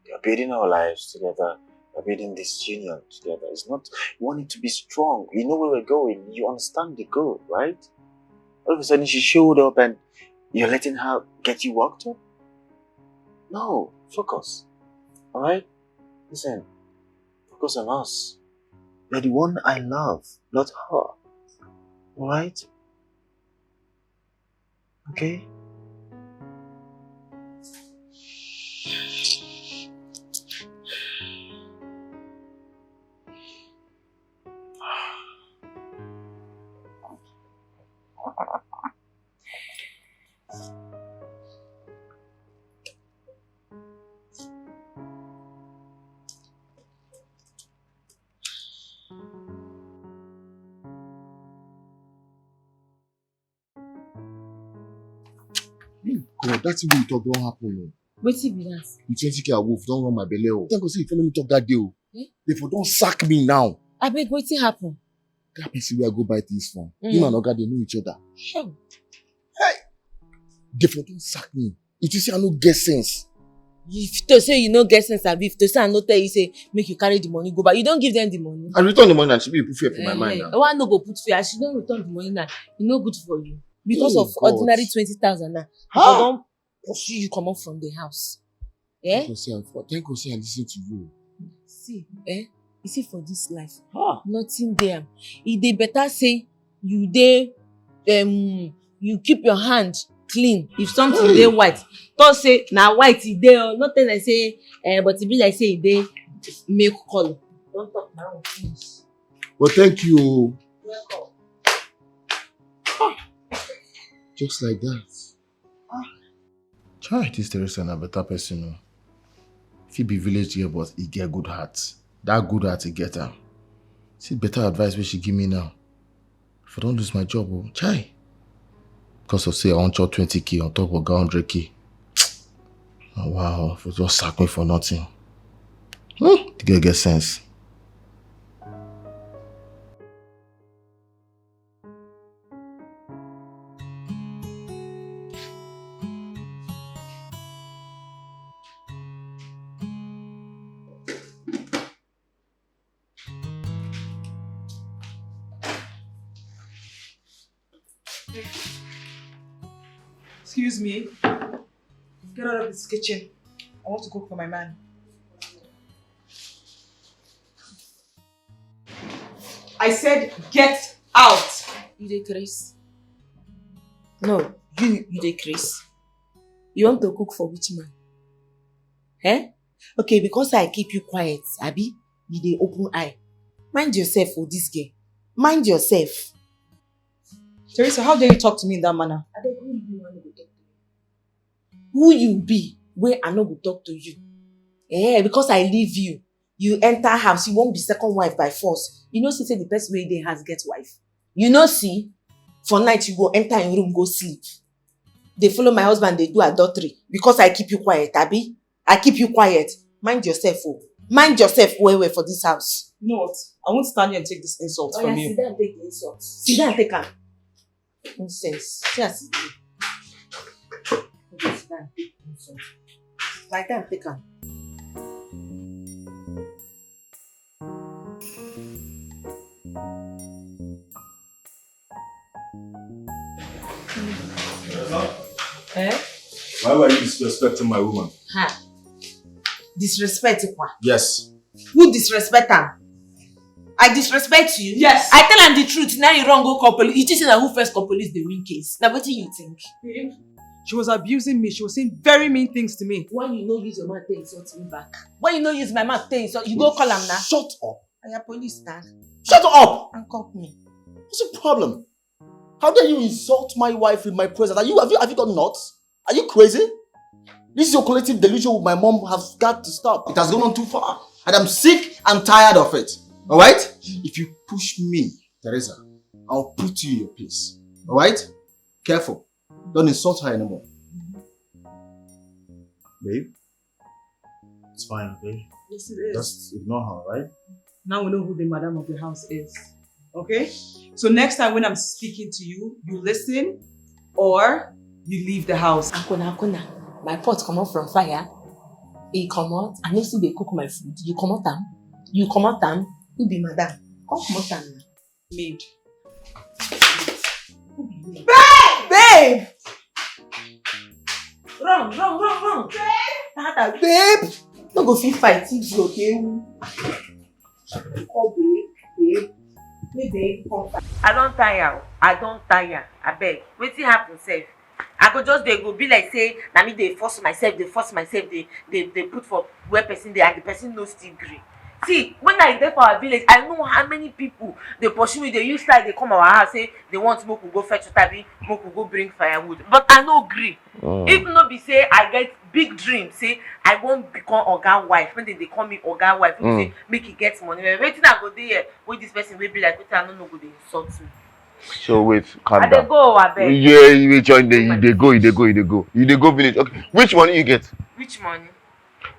We are building our lives together. We are building this union together. It's not, you want it to be strong. You know where we're going. You understand the goal, right? All of a sudden she showed up and you're letting her get you worked up? No, focus. Alright? Listen, focus on us. You're the one I love, not her. Alright? Okay? Hey, God, that thing wey you talk don happen o. Wetin be that? The twenty k awoof don run my belle o. Thank God say you follow me talk that day o. Eh? They for don sack me now. Abeg, wetin happen? That person wey I go buy things from, mm, him and oga dey know each other. Sure. Hey! They for don sack me. If you say I no get sense. If to say you no get sense, abi if to say I no tell you say make you carry the money go back, you don give them the money. I return the money and she be put fear for my mind now. Why no go put fear? As she don return the money now, e no good for you. Because of ordinary twenty thousand now, I don pursue you comot from the house. Eh? Thank God say I, thank God say I listen to you. See, eh? You see for this life, nothing dey am. E dey better say you dey, um, you keep your hand clean. If something dey white, talk say na white e dey o. No tell dem say, eh, but e be like say e dey milk color. Don talk na finish. But thank you o. Welcome. Just like that. Chai, this Teresa na better person o. Fit be village girl, but e get good heart. That good heart e get am. See better advice wey she give me now. If I don lose my job o, chai. Because of say I wan chop twenty k on top of hundred k. Oh, wow, for just sack me for nothing. Hmm, the girl get sense. Excuse me. Get out of this kitchen. I want to cook for my man. I said get out. You dey craze? No, you, you dey craze. You want to cook for which man? Eh? Okay, because I keep you quiet, abi? You dey open eye. Mind yourself o, this girl. Mind yourself. Teresa, how dare you talk to me in that manner? Abeg, who you be wey I no go talk to you? Who you be wey I no go talk to you? Eh, because I leave you, you enter house, you wan be second wife by force. You know say the person wey you dey house get wife. You know see, for night you go enter in room go sleep. Dey follow my husband dey do adultery because I keep you quiet, abi? I keep you quiet. Mind yourself o. Mind yourself well well for this house. You know what? I won't stand here and take this insult from you. Sit down, take the insult. Sit down, take am. Nonsense. See as e dey. Okay, sit down, take the insult. Like that, take am. Eh? Why were you disrespecting my woman? Ha. Disrespect kwa? Yes. Who disrespect am? I disrespect you? Yes. I tell am the truth, now you run go call police. You think say na who first call police dey win case? Na wetin you think? Babe, she was abusing me. She was saying very mean things to me. Why you no use your mouth take insult me back? Why you no use my mouth take insult? You go call am now. Shut up. Oya, police na. Shut up! Handcuff me. What's your problem? How dare you insult my wife in my presence? Are you, have you, have you got nuts? Are you crazy? This your collective delusion with my mom has got to stop. It has gone on too far. And I'm sick and tired of it. Alright? If you push me, Teresa, I'll put you in your place. Alright? Careful. Don't insult her anymore. Babe? It's fine, okay? Yes, it is. Just ignore her, right? Now we know who the madam of the house is. Okay? So next time when I'm speaking to you, you listen or you leave the house. Akuna, Akuna, my pot comot from fire. E comot. I no still dey cook my food. You comot am. You comot am. Who be madam? Come comot am now. Maid. Who be maid? Babe! Babe! Run, run, run, run. Babe! Tata, babe! No go fit fight if you okay. Call babe, babe. Make babe come fight. I don tire o. I don tire. Abeg, wetin happen sef? I go just dey go be like say na me dey force myself, dey force myself, dey dey dey put for where person dey and the person no still gree. See, when I dey for our village, I know how many people dey pursue me, dey use style dey come our house say they want make we go fetch water, abi make we go bring firewood, but I no gree. Mm. If no be say I get big dream say I wan become oga wife, when dem dey call me oga wife, wey be say make e get money, wetin I go dey here wey this person wey be like wetin I no know go dey insult me? So wait, calm down. I dey go, abeg. Yeah, you dey join the, you dey go, you dey go, you dey go. You dey go village. Okay. Which money you get? Which money?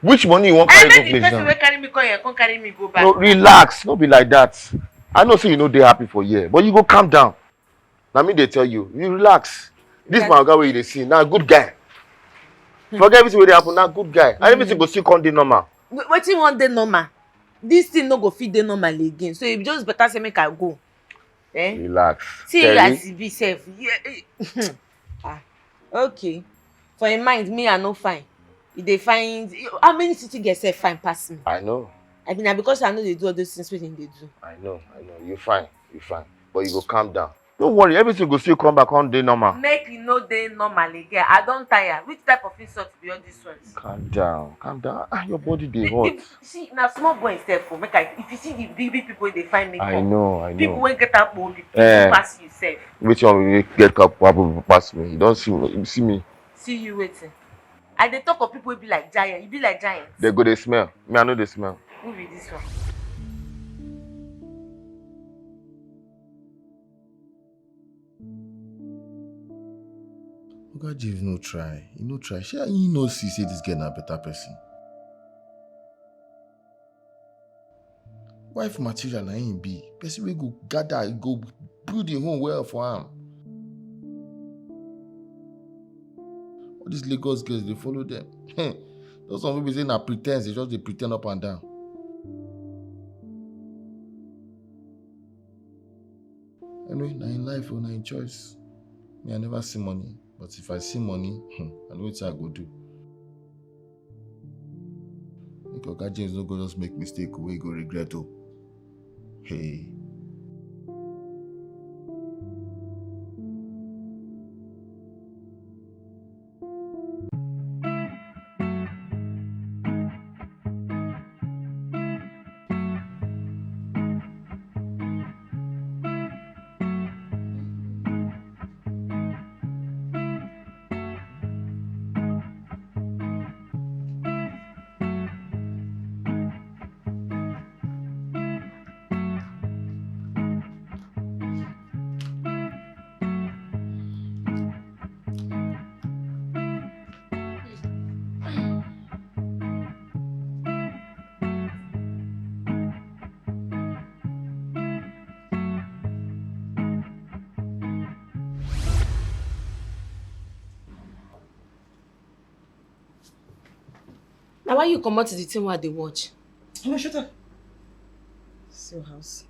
Which money you wan carry go village now? Person wey carry me come here, come carry me go back. No, relax. No be like that. I know say you no dey happy for here, but you go calm down. Na me dey tell you. You relax. This my oga wey you dey see, na good guy. Forget everything wey dey happen, na good guy. And everything go still come dey normal. Wetin wan dey normal? This thing no go fit dey normal again. So e just better say make I go. Eh? Relax. See as e be sef. Yeah. Ah, okay. For im mind, me I no fine. E dey find, how many city girls sef fine pass me? I know. I mean, na because I no dey do all those things wey dem dey do. I know, I know. You fine, you fine. But you go calm down. Don't worry, everything go still come back on dey normal. Make e no dey normal again. I don tire. Which type of insult be all this one? Calm down, calm down. Ah, your body dey hot. See, na small boy sef o. Make I, if you see the big big people wey dey find me, I know, I know. People wey get akpo obi pass you sef. Which one wey get akpo obi pass me? You don see me? You see me? See you wetin? I dey talk of people wey be like giant. You be like giant. They go dey smell. Me, I no dey smell. Who be this one? Oga James no try. He no try. Shey he no see say this girl na better person? Wife material na him be. Person wey go gather, he go build him home well for am. All these Lagos girls dey follow them. Those one wey be say na pretense, they just dey pretend up and down. Anyway, na him life o, na him choice. Me, I never see money, but if I see money, hmm, I know wetin I go do. Make Oga James no go just make mistake wey he go regret o. Hey. Na why you comot the thing wey I dey watch? No, shut up. See your house.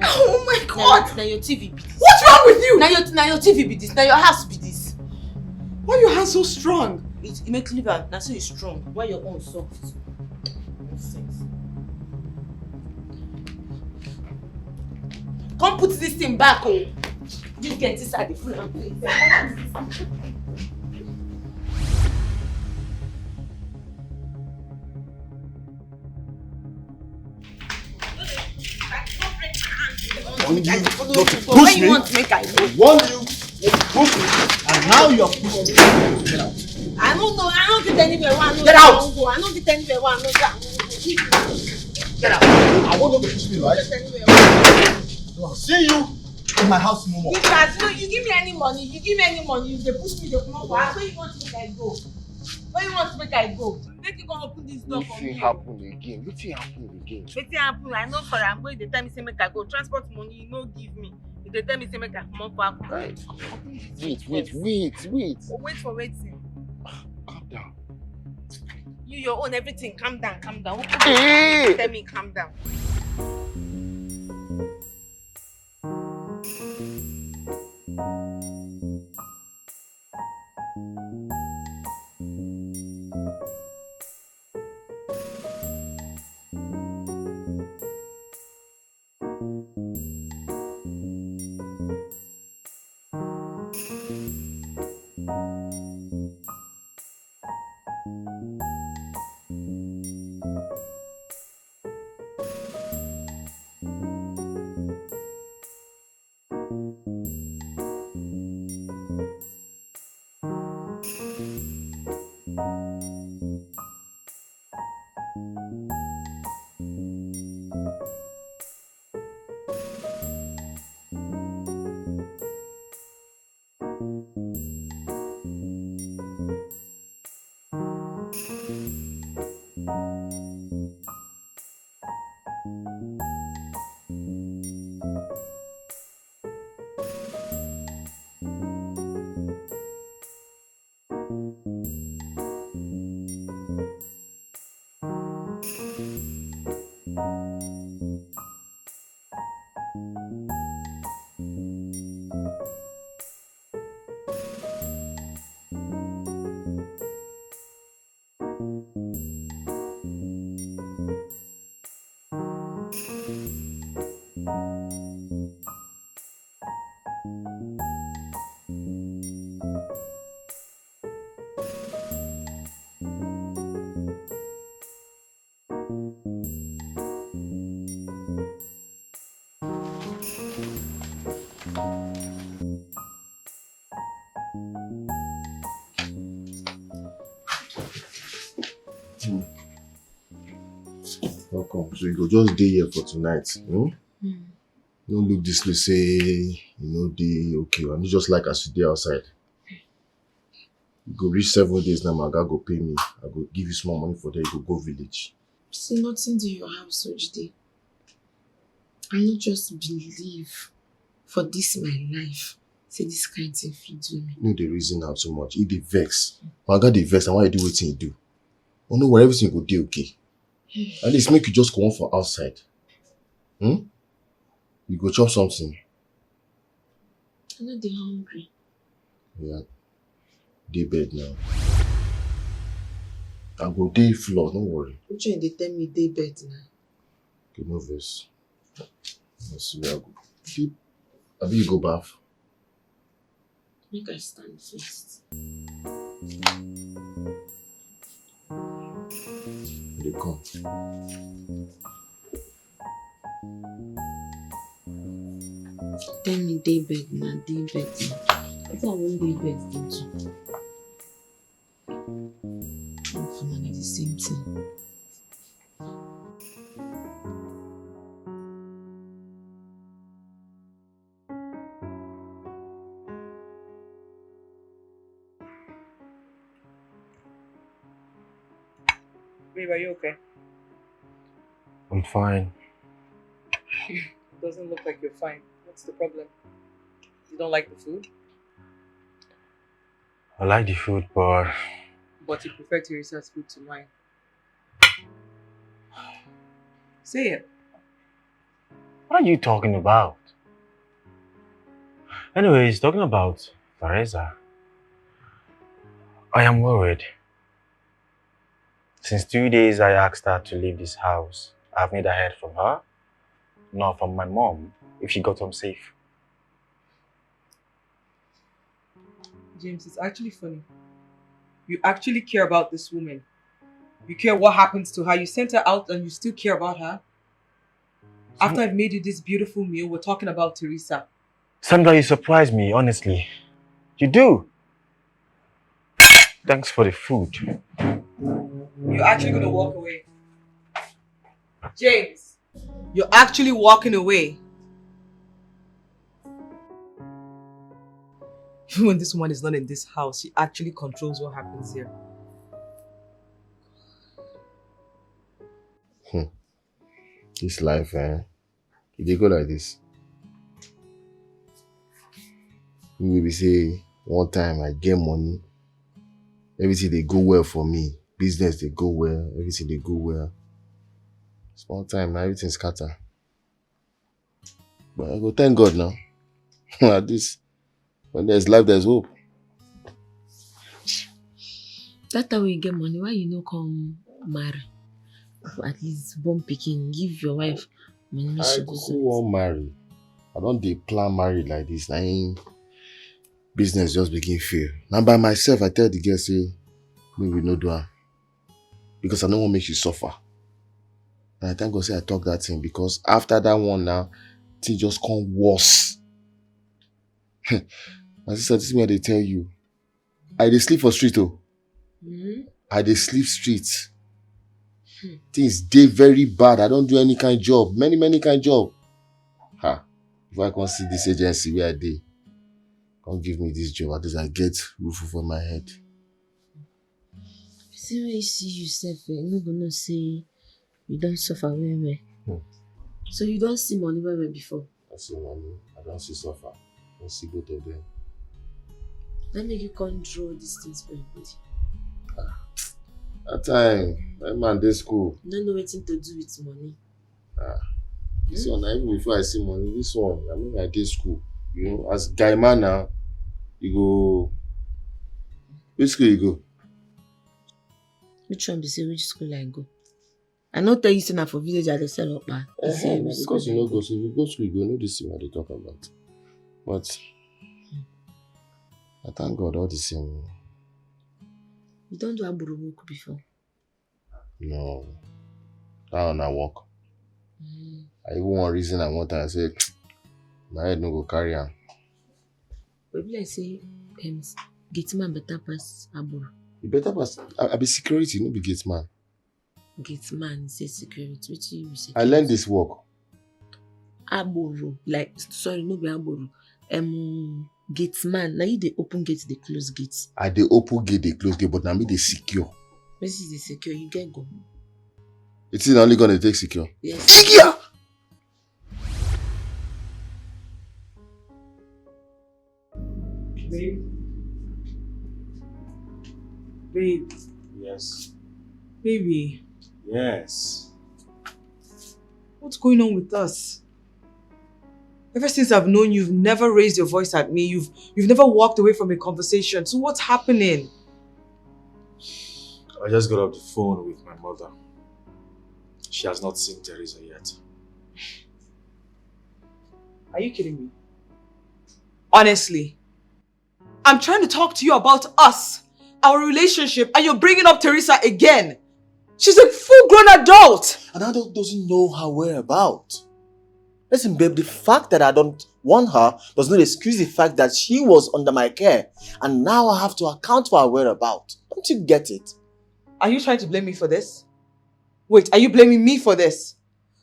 Oh my God! Na your T V be this. What's wrong with you? Na your, na your T V be this. Na your house be this. Why your hand so strong? It, it make liver. Na so you strong. Why your own soft? Nonsense. Come put this thing back, oh. This girl inside the full and play. Warn you not to push me. What you want make I do? Warn you not to push me. And now you are pushing me. Get out. I don't know. I don't get anywhere. Where I know Get out. Go. I don't get anywhere. Where I know go. Get out. I won't know push me, right? Get anywhere. I don't want to see you in my house no more. Because you, you give me any money, you give me any money, you dey push me, dey comot for house. Where you want make I go? Where you want make I go? Make you go open this door for me. Wetin happen again? Wetin happen again? Wetin happen? I know for am. Go dey tell me say make I go. Transport money you no give me. You dey tell me say make I comot for house. Hey, wait, wait, wait, wait. Wait for wetin? Calm down. You your own everything. Calm down, calm down. Hey! Tell me calm down. Hmm. Welcome. So you go just dey here for tonight. Hmm? Hmm. No look this place say you no dey okay. I no just like as you dey outside. You go reach seven days now, my guy go pay me. I go give you small money for there. You go go village. See, nothing dey your house, Ojide. I no just believe for this my life say this kind thing fit do me. No dey reason am too much. E dey vex. My guy dey vex, and why you do wetin you do? Oh no, well, everything go dey okay. At least make you just comot for outside. Hmm? You go chop something. I no dey hungry. Yeah. Dey bed now. I go dey floor, no worry. Which one dey tell me dey bed now? Okay, no vex. I see where I go. Abi you go baff? Make I stand first. They come. Tell me dey bed na, dey bed na. Wetin I wan dey bed dey do? Both of una na the same thing. Babe, are you okay? I'm fine. Doesn't look like you're fine. What's the problem? You don't like the food? I like the food, but But you prefer Teresa's food to mine. Say it. What are you talking about? Anyways, talking about Teresa, I am worried. Since two days I asked her to leave this house, I've neither heard from her nor from my mom if she got home safe. James, it's actually funny. You actually care about this woman. You care what happens to her. You sent her out and you still care about her. After I've made you this beautiful meal, we're talking about Teresa. Sandra, you surprise me, honestly. You do. Thanks for the food. You're actually gonna walk away. James, you're actually walking away. Even when this woman is not in this house, she actually controls what happens here. Hmm. This life, eh? E dey go like this. You will be say, one time I get money, everything dey go well for me, business dey go well, everything dey go well. Small time na everything scatter. But I go thank God now. At least when there's life, there's hope. That time when you get money, why you no come marry? At least born pikin, give your wife money. I kuku wan marry. I don dey plan marry like this. Na im business just begin fail. Na by myself I tell the girl say make we no do am because I no wan make she suffer. And I thank God say I talk that thing because after that one now, thing just come worse. My sister, this is what they tell you. I dey sleep for street oh. I dey sleep street. Things dey very bad. I don do any kind job, many many kind job. Ha! If I come see this agency where I dey, come give me this job, at least I get roof over my head. See when you see yourself, eh, you no go know say you don suffer well well. So you don see money well well before? I see money, I don see suffer. I don see both of them. Let me you come draw these things for your body. That time, my man dey school. You no know wetin to do with money. Ah, this one, na even before I see money, this one, I mean, I dey school. You know, as guy man now, you go, which school you go? Which one be say which school I go? I no tell you say na for village I dey sell okpa. You say Eh, which because school you I no go? Go, so if you go school, you go know this thing I dey talk about. But I thank God all the same. You don do agboro work before? No, that one na work. Mm. I even one reason I want to say my head no go carry am. But be like say um, gate man better pass agboro. You better pass. I, I be security, no be gate man. Gate man say security. Which you be I learned this work. Agboro, like sorry, no be agboro. Um, gate man. Now you dey open gate, dey close gate. I dey open gate, dey close gate, but na me dey secure. This is the secure. You get go. It's not only gonna take secure. Yes. Secure. Babe. Babe. Yes. Baby. Yes. What's going on with us? Ever since I've known you, you've never raised your voice at me. You've you've never walked away from a conversation. So what's happening? I just got off the phone with my mother. She has not seen Teresa yet. Are you kidding me? Honestly, I'm trying to talk to you about us, our relationship, and you're bringing up Teresa again. She's a full-grown adult. And I don't doesn't know her whereabouts. Listen, babe, the fact that I don't want her does not excuse the fact that she was under my care, and now I have to account for her whereabouts. Don't you get it? Are you trying to blame me for this? Wait, are you blaming me for this?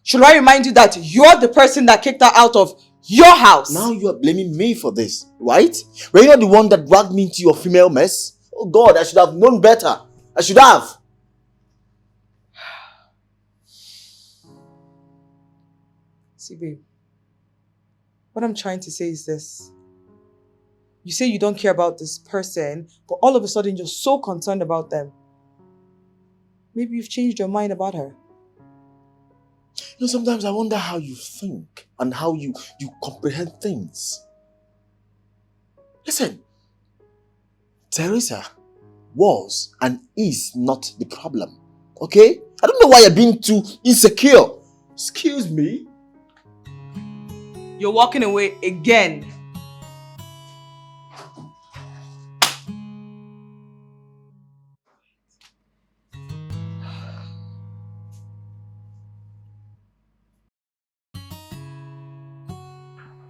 Should I remind you that you're the person that kicked her out of your house? Now you are blaming me for this, right? Were you not the one that dragged me into your female mess? Oh God, I should have known better. I should have. See, babe, what I'm trying to say is this. You say you don't care about this person, but all of a sudden you're so concerned about them. Maybe you've changed your mind about her. You know, sometimes I wonder how you think and how you, you comprehend things. Listen, Teresa was and is not the problem. Okay? I don't know why you're being too insecure. Excuse me. You're walking away again.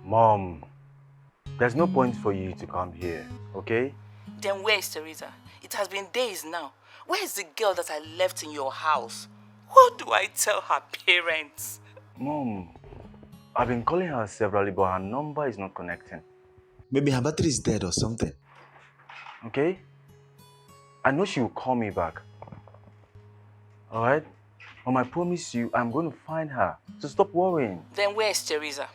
Mom, there's no point for you to come here, okay? Then where is Teresa? It has been days now. Where is the girl that I left in your house? What do I tell her parents? Mom, I've been calling her severally, but her number is not connecting. Maybe her battery is dead or something. Okay? I know she will call me back. Alright? Mom, I promise you, I'm going to find her. So stop worrying. Then where is Teresa?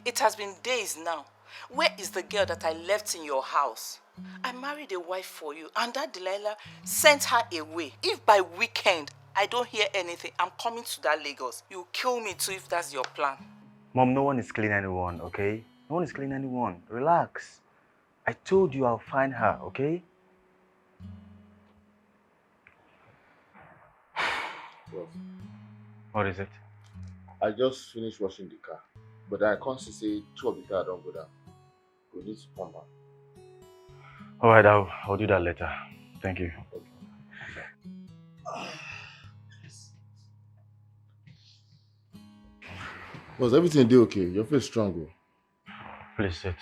It has been days now. Where is the girl that I left in your house? I married a wife for you, and that Delilah sent her away. If by weekend I don't hear anything, I'm coming to that Lagos. You'll kill me too if that's your plan. Mom, no one is killing anyone, okay? No one is killing anyone. Relax. I told you I'll find her, okay? Bros, what is it? I just finished washing the car, but I can't see say two of the car don't go down. We need to come back. All right, I'll, I'll do that later. Thank you. Okay. Was everything dey okay? Your face strong, oh. Please sit.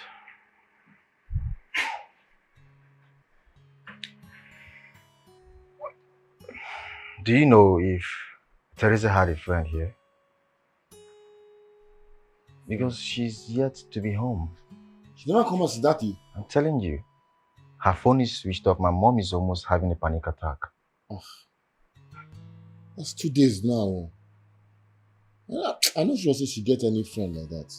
Do you know if Teresa had a friend here? Because she's yet to be home. She never come out since that day. I'm telling you, her phone is switched off. My mom is almost having a panic attack. Ugh. That's two days now. I, I no sure say she get any friend like that.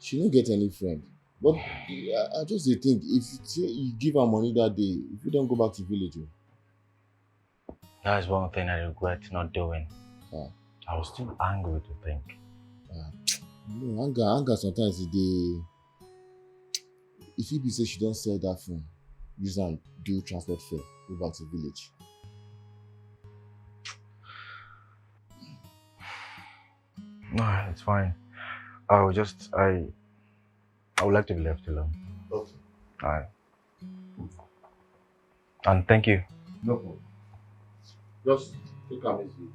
She no get any friend. But I, I just dey think, if you say you give her money that day, if you don't go back to village, oh. That is one thing I regret not doing. Ah. I was too angry to think. Ah. No, anger, anger sometimes e dey. If e be say she don sell that phone, use am do transport fare, go back to village. No, it's fine. I will just, I, I would like to be left alone. Okay. All right. And thank you. No problem. Just take am easy.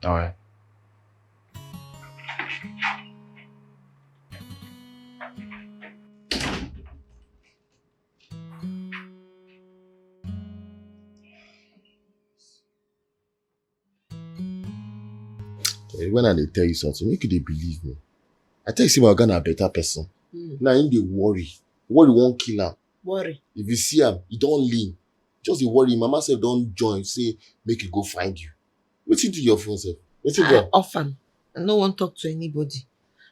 All right. Eh, when I dey tell you something, make you dey believe me. I tell you, see, my oga na better person. Mm. Now him dey worry. Worry won't kill am. Worry. If you see am, he don't lean. Just dey worry. Mama sef don join, say make you go find you. Wetin do your phone sef? Wetin do am? Off am. I no wan talk to anybody.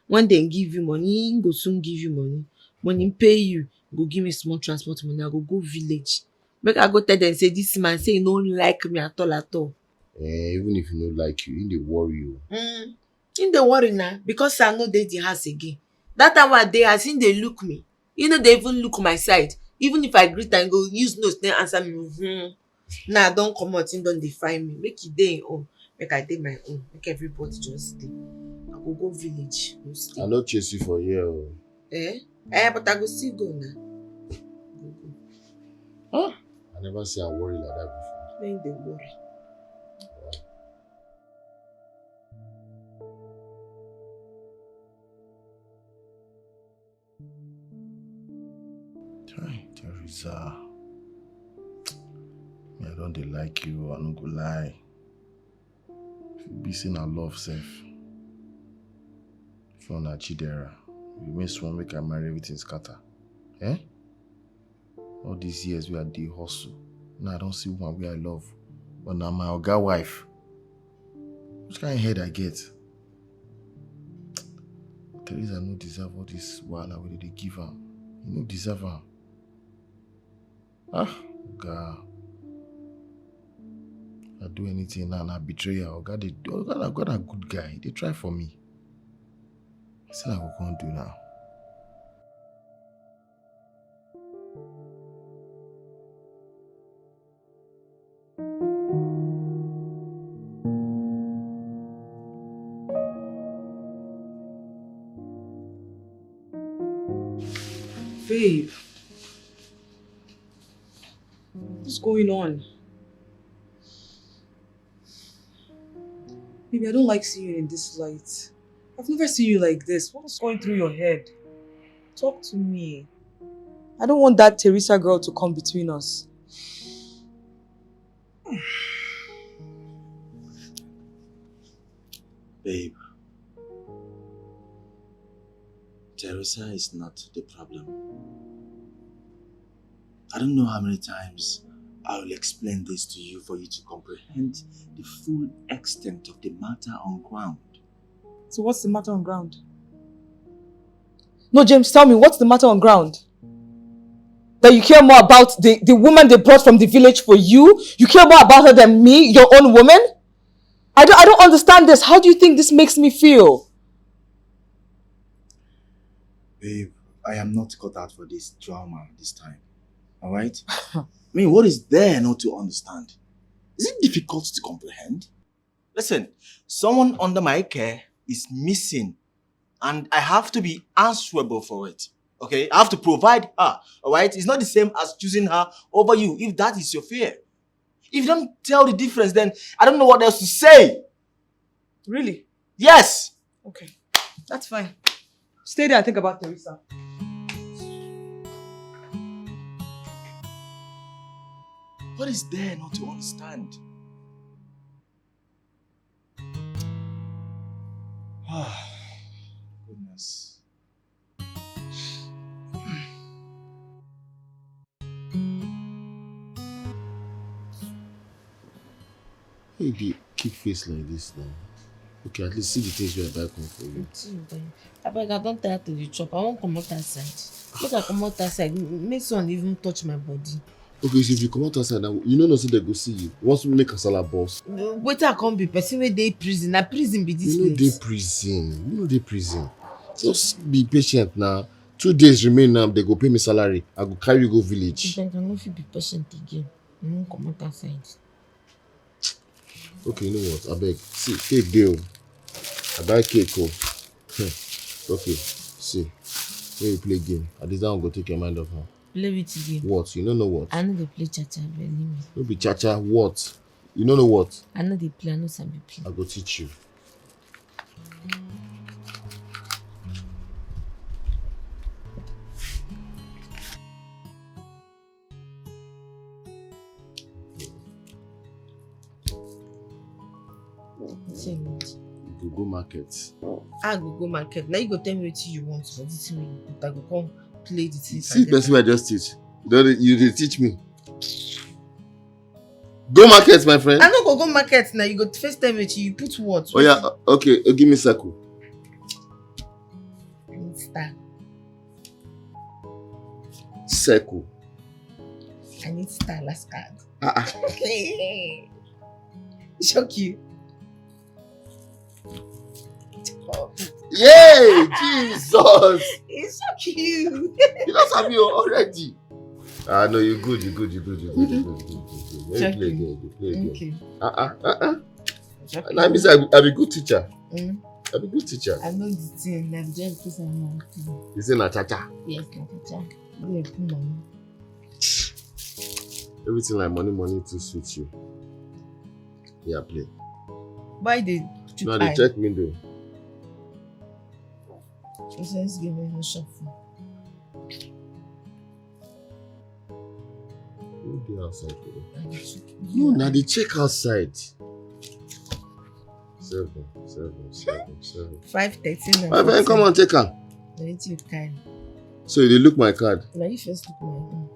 When dem give you money, he go soon give you money. When he pay you, he go give me small transport money. I go go village. Make I go tell them say this man say he no like me at all, at all. Eh, even if he no like you, he dey worry you. Mm. He dey worry na because I no dey the house again. That time wey I dey house, he dey look me. He no dey even look my side. Even if I greet am, he go use nose take answer me. Mm-hmm. Now I don comot, he don dey find me. Make he dey him own, make I dey my own. Make everybody just stay. I go go village, go stay. I no chase you for here o. Eh? Eh, but I go still go now. Go, go. Huh? I never see am worry like that before. Then he dey worry. Chai, Teresa. Me, I don dey like you, I no go lie. If e be say na love sef, if you na Chidera, you make small make I marry, everything scatter. Eh? All these years wey I dey hustle, now I don see woman wey I love, but na my oga wife. Which kind head I get? Teresa no deserve all this wahala wey dem dey give am. He no deserve am. Ah, oga. I do anything now, na betrayal. Oga dey, oga na, oga na good guy. He dey try for me. Wetin I go come do now? Babe, what's going on? Baby, I don't like seeing you in this light. I've never seen you like this. What's going through your head? Talk to me. I don't want that Teresa girl to come between us. Babe, Teresa is not the problem. I don't know how many times I will explain this to you for you to comprehend the full extent of the matter on ground. So what's the matter on ground? No, James, tell me, what's the matter on ground? That you care more about the, the woman they brought from the village for you? You care more about her than me, your own woman? I don't, I don't understand this. How do you think this makes me feel? Babe, I am not cut out for this drama this time. Alright? I mean, what is there not to understand? Is it difficult to comprehend? Listen, someone under my care is missing, and I have to be answerable for it. Okay? I have to provide her. Alright? It's not the same as choosing her over you if that is your fear. If you don't tell the difference, then I don't know what else to say. Really? Yes. Okay. That's fine. Stay there and think about Teresa. What is there not to understand? Ah, goodness. Hey, dey keep face like this now. Okay, at least see the things wey I buy come for you. Abeg, I don tire to dey chop. I wan comot outside. Make I comot outside. Make sun even touch my body. Okay, so if you comot outside now, you no know say dem go see you. Once we make kasala burst. Wetin I come be, person wey dey prison? Na prison be this place. You no dey prison. You no dey prison. Just be patient now. Two days remain now. Dem go pay me salary. I go carry you go village. Abeg, I no fit be patient again. I wan comot outside. Okay, you know what? Abeg, see, cake dey o. I buy cake o. Hmm. Okay, see, make we play game. At least that one go take your mind off her. Play which game? What? You no know what? I no dey play cha-cha, abeg, leave me. No be cha-cha, what? You no know what? I no dey play, I no sabi play. I go teach you. Change. You go go market. I go go market. Now you go tell me what you want for this thing wey you put. I go come play the thing. See person wey I just teach. You don dey, you dey teach me. Go market, my friend. I no go go market now. You go first tell me what you put what. Oh yeah, okay. Uh, give me circle. Star. Circle. I need star last card. Uh-uh. Shock you. Yay! Jesus! It's so cute. You don't have you already. Ah no, you good, you good, you good, you good, you good, you good, you good. Let me play again, you play again. Okay. Uh-uh, uh-uh. That means I, I be good teacher. Mm. I be good teacher. I know the thing. I'm just because I'm not. You say na cha cha. Yes, na cha cha. Everything like money, money to suit you. Yeah, play. Why they? No, they check window. Just give me no shuffle. Who dey outside today? No, na dey check outside. Seven, seven, seven, seven. Five thirteen. My friend, come on, take am. Na wetin you carry? So you dey look my card? Na you first look my own.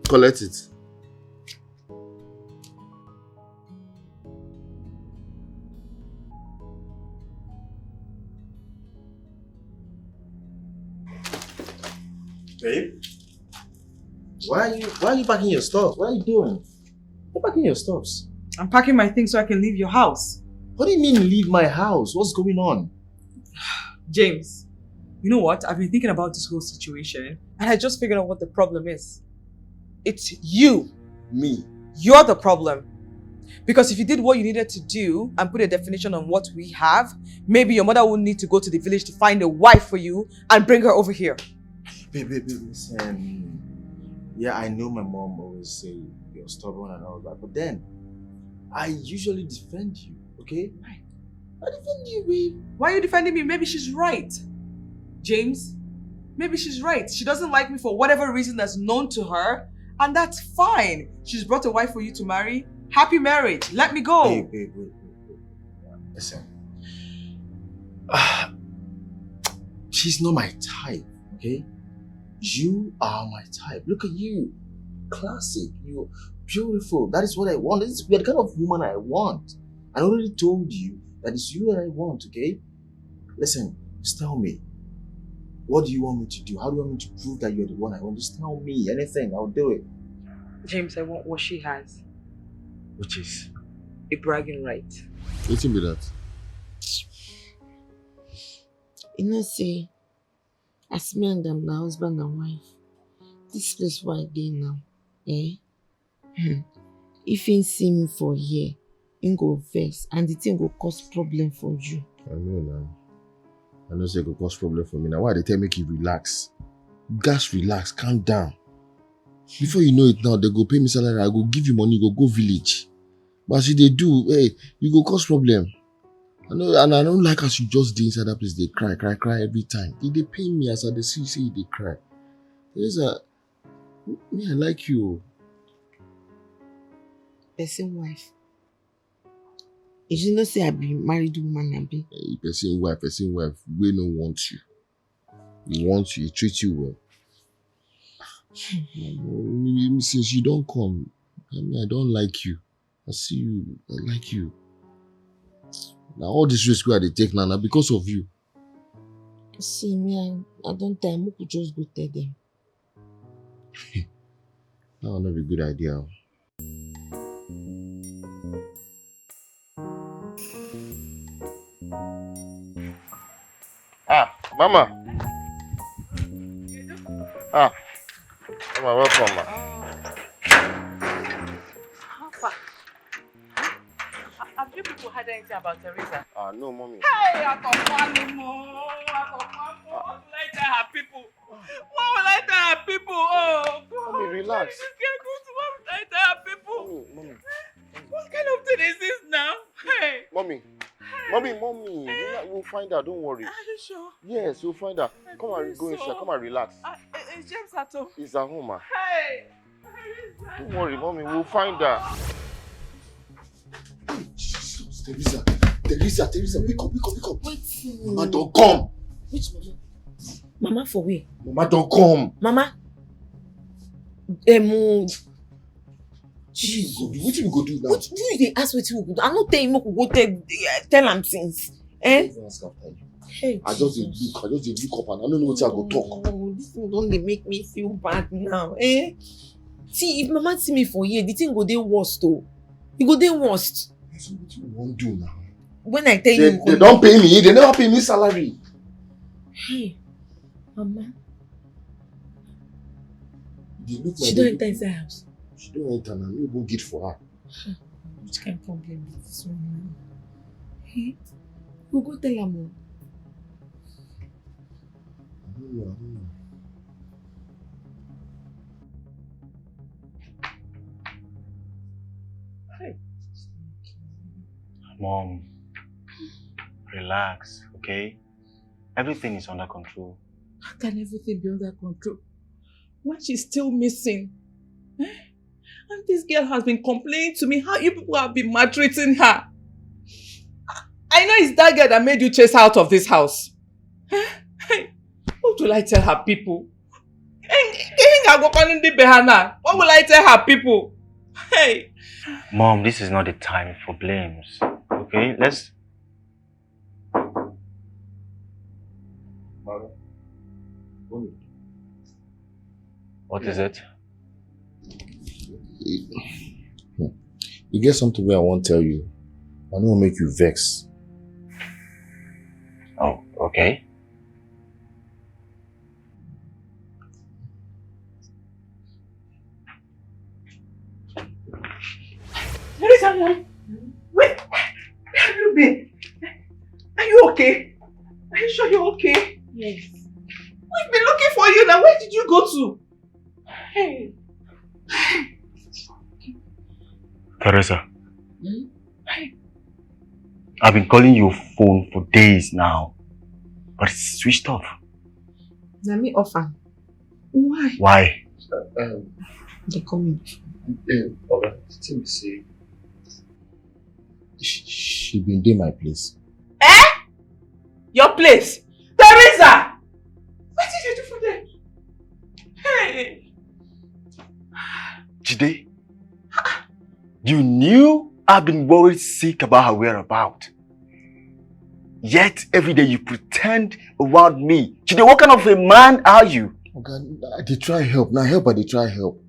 Collect it. Babe, why are you why are you packing your stuff? What are you doing? You're packing your stuffs. I'm packing my things so I can leave your house. What do you mean leave my house? What's going on? James, you know what? I've been thinking about this whole situation and I just figured out what the problem is. It's you. Me. You're the problem. Because if you did what you needed to do and put a definition on what we have, maybe your mother won't need to go to the village to find a wife for you and bring her over here. Babe, babe, babe, listen. Yeah, I know my mom always say you're stubborn and all that, but then I usually defend you, okay? I defend you, babe. Why are you defending me? Maybe she's right, James. Maybe she's right. She doesn't like me for whatever reason that's known to her, and that's fine. She's brought a wife for you to marry. Happy marriage. Let me go. Babe, babe, babe, babe, babe. Listen. Ah, she's not my type, okay? You are my type. Look at you. Classic. You're beautiful. That is what I want. This is the kind of woman I want. I already told you that it's you that I want, okay? Listen, just tell me. What do you want me to do? How do you want me to prove that you're the one I want? Just tell me anything. I'll do it. James, I want what she has. Which is? A bragging right. Wetin be that? You know say, as me and them na husband and wife, this place where I dey now, eh? Hmm. If he see me for here, he go vex and the thing go cause problem for you. I know now. I know say e go cause problem for me now. Why they tell make you relax? Gas relax, calm down. Before you know it now, they go pay me salary. I go give you money, go go village. But as you dey do, hey, you go cause problem. I know, and I don't like as you just dey inside that place, they cry, cry, cry every time. They dey pain me as I dey see you say you dey cry. Teresa, me, I like you. Person wife. If you know say I be married woman, I be. Hey, person wife, person wife, we no want you. He wants you, he treats you well. Omo, me, me, since you don't come, I mean, I don't like you. I see you, I like you. Now all this risk where they take now, now because of you. See me, I, I don't tell. Make we just go tell them. That would not be a good idea. Ah, Mama. Ah, Mama, welcome, ma. How far? Have you people heard anything about Teresa? Ah, no, mommy. Hey, Akọkwanumo, Akọkwanumo, what will I tell her people? What will I tell her people? Oh, God. Mommy, relax. This girl, what will I tell her people? Mommy, mommy. What kind of thing is this now? Hey. Mommy. Hey. Mommy, mommy. Hey. We'll find out. Don't worry. Are you sure? Yes, we'll find out. Come and go inside. Come and relax. Uh, is James at home? He's at home, ma. Hey. Don't worry, mommy. We'll find out. Jesus, Teresa. Teresa, Teresa, wake up, wake up, wake up. Wait. Mama don't come. Which mama? Mama for where? Mama don't come. Mama. Um, Jesus, wetin we go do now? What do you dey ask wetin we go do? I no tell you make we go tell, eh, tell am since. Eh? I even ask after you. Hey, I just dey look, I just dey look up and I no know wetin I go talk. Oh, this thing don dey make me feel bad now. Eh? See, if mama see me for here, the thing go dey worst o. E go dey worst. So wetin we wan do now? When I tell you, they don pay me. They never pay me salary. Hey, mama. She don enter inside house. She don enter now. Me go get for her. Which kind problem be this one now? Hey, we go tell am o. I don't know, I don't know. Hey. Mom, relax, okay? Everything is under control. How can everything be under control when she's still missing? Eh? And this girl has been complaining to me how you people have been maltreating her. I know it's that girl that made you chase her out of this house. Eh? Hey, what will I tell her people? What will I tell her people? Hey. Mom, this is not the time for blames. Okay, let's Mama. Mommy. What is it? You get something where I won't tell you. I don't want make you vex. Oh, okay. Teresa, where have you been? Are you okay? Are you sure you're okay? Yes. We've been looking for you now. Where did you go to? Hey. Teresa, I've been calling your phone for days now, but it's switched off. Na me offer. Why? Why? Um, They call me. um, Oga, the thing be say, she, she been dey my place. Your place? Teresa! What did you do for them? Hey! Jide, you knew I've been worried sick about her whereabout. Yet every day you pretend around me. Jide, what kind of a man are you? Oga, I dey try help. Na help I dey try help.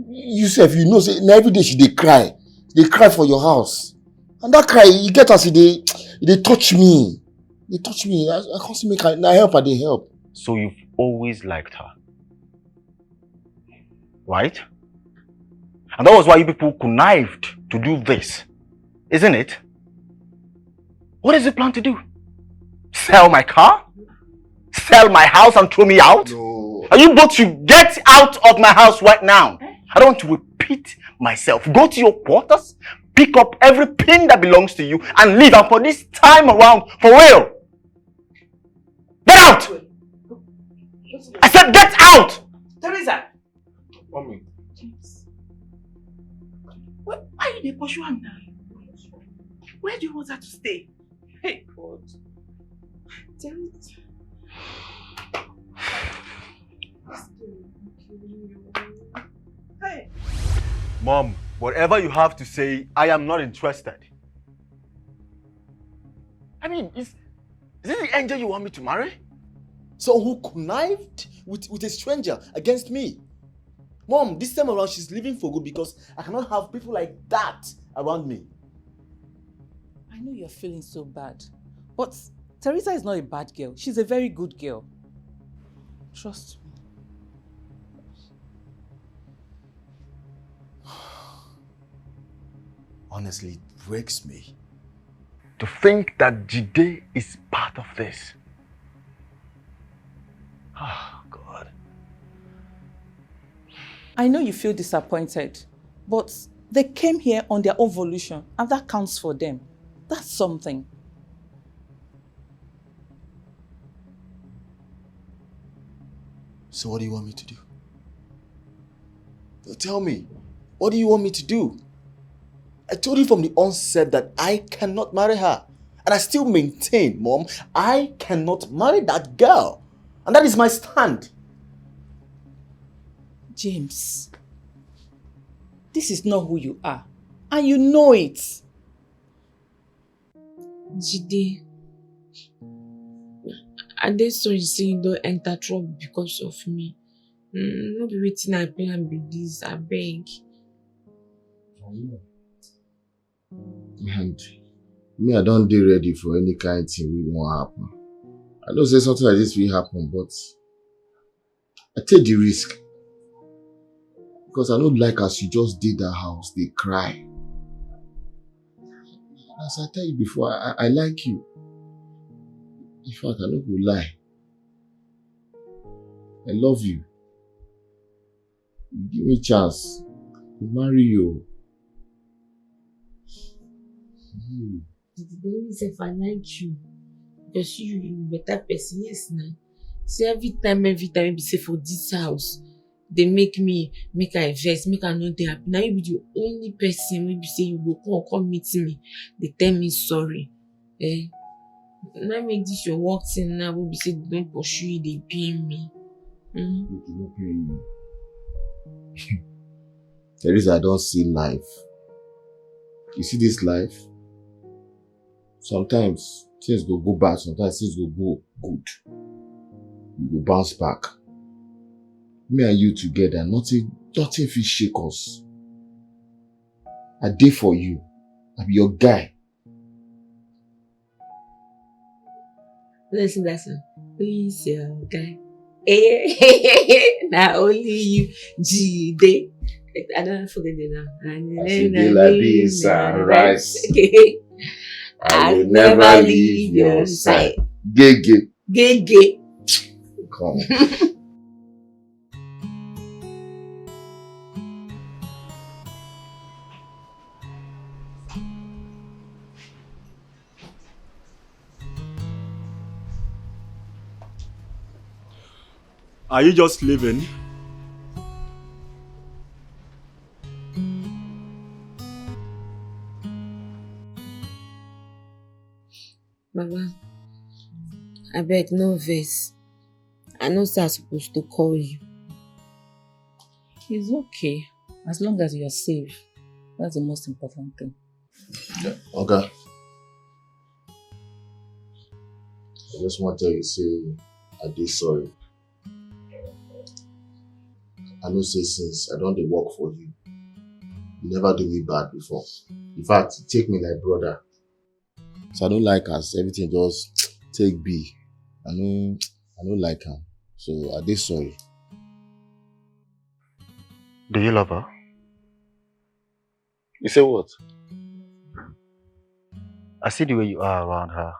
You sef, you know say na every day she dey cry. She dey cry for your house. And that cry, e get as e dey, e dey touch me. E dey touch me. I, I can't see make I, na help I dey help. So you've always liked her. Right? And that was why you people connived to do this. Isn't it? What is the plan to do? Sell my car? Sell my house and throw me out? No. Are you both to get out of my house right now? I don't want to repeat myself. Go to your quarters, pick up everything that belongs to you, and leave. And for this time around, for real. Get out! I said, get out! Teresa! Mommy. Why, why you dey pursue am now? Where do you want her to stay? Hey, God. Teresa. This girl will kill me. Hey. Mom, whatever you have to say, I am not interested. I mean, is, is this the angel you want me to marry? So who connived with, with a stranger against me? Mom, this time around, she's leaving for good because I cannot have people like that around me. I know you're feeling so bad, but Teresa is not a bad girl. She's a very good girl. Trust me. Honestly, it breaks me to think that Jide is part of this. Oh, God. I know you feel disappointed, but they came here on their own volition, and that counts for them. That's something. So what do you want me to do? Tell me, what do you want me to do? I told you from the onset that I cannot marry her. And I still maintain, Mom, I cannot marry that girl. And that is my stand. James, this is not who you are. And you know it. Jide, I dey sorry say you don enter trouble because of me. Mm, no be wetin I plan be this, abeg. And me, I don dey ready for any kind thing wey wan happen. I know say something like this fit happen, but I take the risk because I no like as you just dey that house dey cry. As I tell you before, I, I like you. In fact, I no go lie. I love you. You give me chance. I go marry you. Hmm. Jide, me sef, I like you because you, you be better person, yes na. See, every time, every time, be say for this house, they make me, make I vex, make I no dey happy. Na you be the only person wey be say you go come, come meet me, dey tell me sorry. Eh? Na make this your work thing now, wey be say they don pursue you, dey pain me. Mm. Make you no pain me. Teresa, I don see life. You see this life? Sometimes things go go bad, sometimes things go go good. We go bounce back. Me and you together, nothing, nothing fit shake us. I dey for you. I be your guy. Let's sing that song. Please, your guy. Eh, na only you, Jide. I don't forget the now. As you dey like beans and rice, Okay. I will never leave your side. Gege. Gege. Come. Are you just leaving? Baba, abeg no vex. I know say I suppose to call you. It's okay. As long as you're safe, that's the most important thing. Okay. I just want to tell you, say, I did sorry. I know say since I don't dey work for you, you never do me bad before. In fact, you take me like brother. So I don't like as everything just take be. I know I don't like am. So I did sorry. Do you love her? You say what? I see the way you are around her.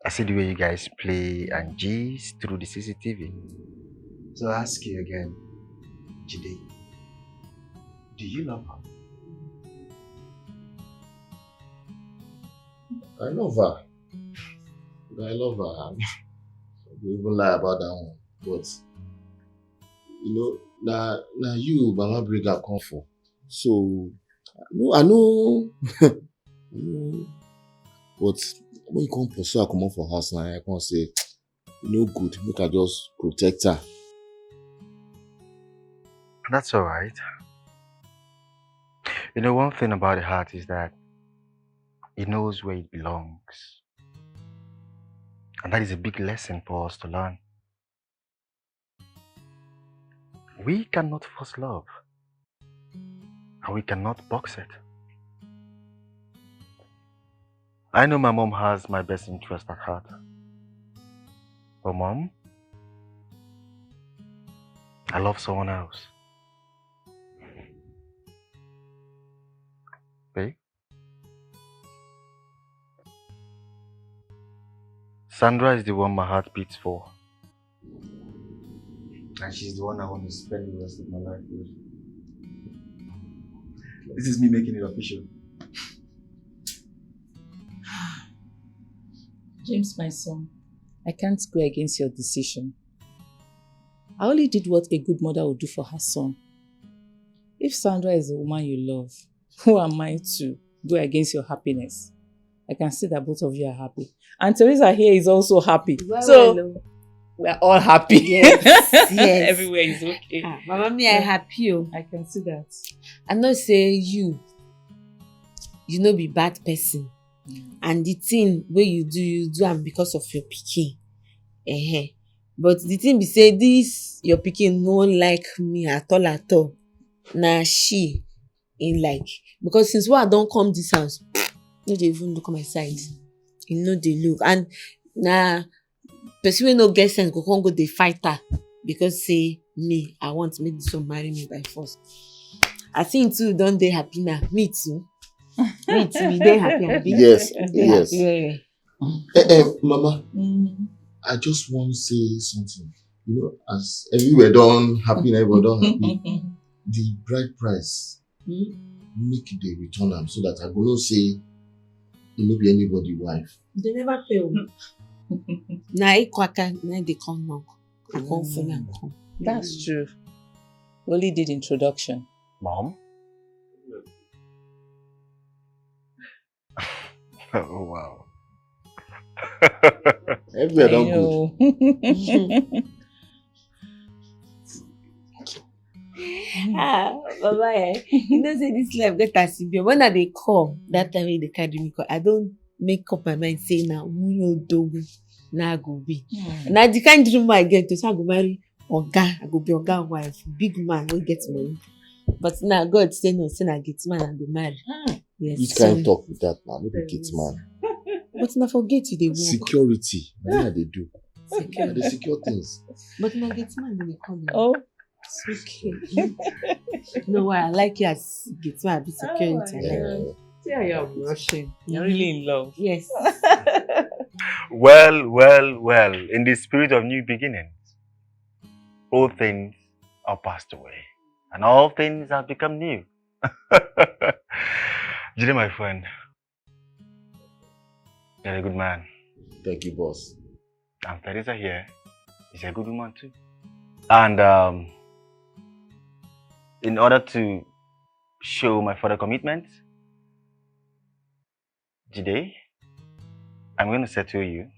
I see the way you guys play and gist through the C C T V. So I ask you again, Jide, do you love her? I love her. I love her. I go even lie about that one. But you know, na na you Mama bring her come for. So no, I know. But when you come pursue her comot for house now, I come say e no good. Make I just protect her. That's all right. You know, one thing about the heart is that it knows where it belongs. And that is a big lesson for us to learn. We cannot force love, and we cannot box it. I know my mom has my best interest at heart. But mom, I love someone else. Babe? Sandra is the one my heart beats for. And she's the one I want to spend the rest of my life with. This is me making it official. James, my son, I can't go against your decision. I only did what a good mother would do for her son. If Sandra is the woman you love, who am I to go against your happiness? I can see that both of you are happy. And Teresa here is also happy. Well, so well, oh. We are all happy. Yes, yes. Everywhere is okay. Ah, Mama, me, I happy. Oh. I can see that. I know say you, you no be bad person. Mm. And the thing wey you do, you do am because of your pikin. Uh-huh. But the thing be say this your pikin no like me at all at all. Na she in like, because since wey I don come this house, no dey even look my side. E no dey look. And na person wey no get sense go come go dey fight her because say me, I want make this one marry me by force. I think too don dey happy now. Me too. Me too. You dey happy, abi? Yes, yes. Eh, eh, Mama, mm. I just want to say something. You know, as everywhere don happy, everywhere don happy. The bride price, mm. Make they return am so that I go know say e no be anybody wife. They never pay. Na ikwaka na dey come knock. I come feel am come. That's true. We only did introduction. Mom? Oh, wow. Everywhere don good. Ah, Baba, eh, you know say this life get as e be. When I dey come, that time wey dey carry me come, I don make up my mind say na nwunye odogwu na I go be. Hmm. Na the kind dream I get to say I go marry oga, I go be oga wife, big man wey get money. But now God say no, say na gate man I go marry. Hmm. Yes. Which kind of talk with that now? No be gate man. But na for gate you dey work. Security. Na I dey do. Secure. I dey secure things. But na gate man dey call you. Oh, it's okay. No, why I like you as gate man, be security. Oh my God. See how you're rushing. You're really in love. Yes. Well, well, well. In the spirit of new beginnings, all things are passed away, and all things have become new. Jide, my friend, you're a good man. Thank you, boss. And Teresa here is a good woman too. And um, in order to show my further commitment, Jide, I'm going to settle you.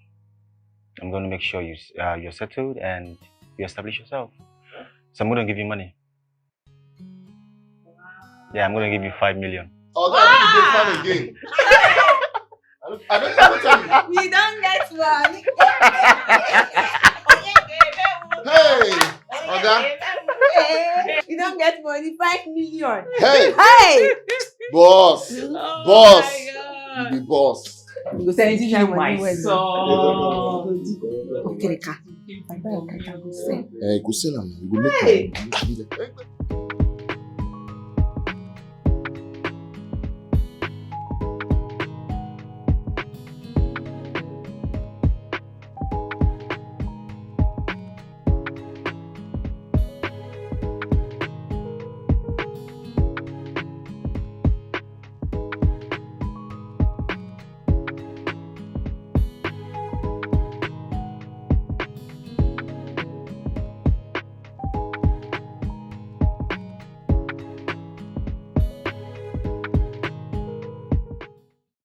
I'm going to make sure you s- uh, you're settled and you establish yourself. So I'm going to give you money. Yeah, I'm going to give you five million. Oh, that is the fun again. I don't, I don't know what tell you. We don't get money. Hey, Oga. You don't get money, five million. Hey, Hey! Boss. Oh Boss. My God. You be boss. You go send this kind money My well. son. Okereka. I buy Okereka go sell. Eh, go sell am. You go make Hey. Money.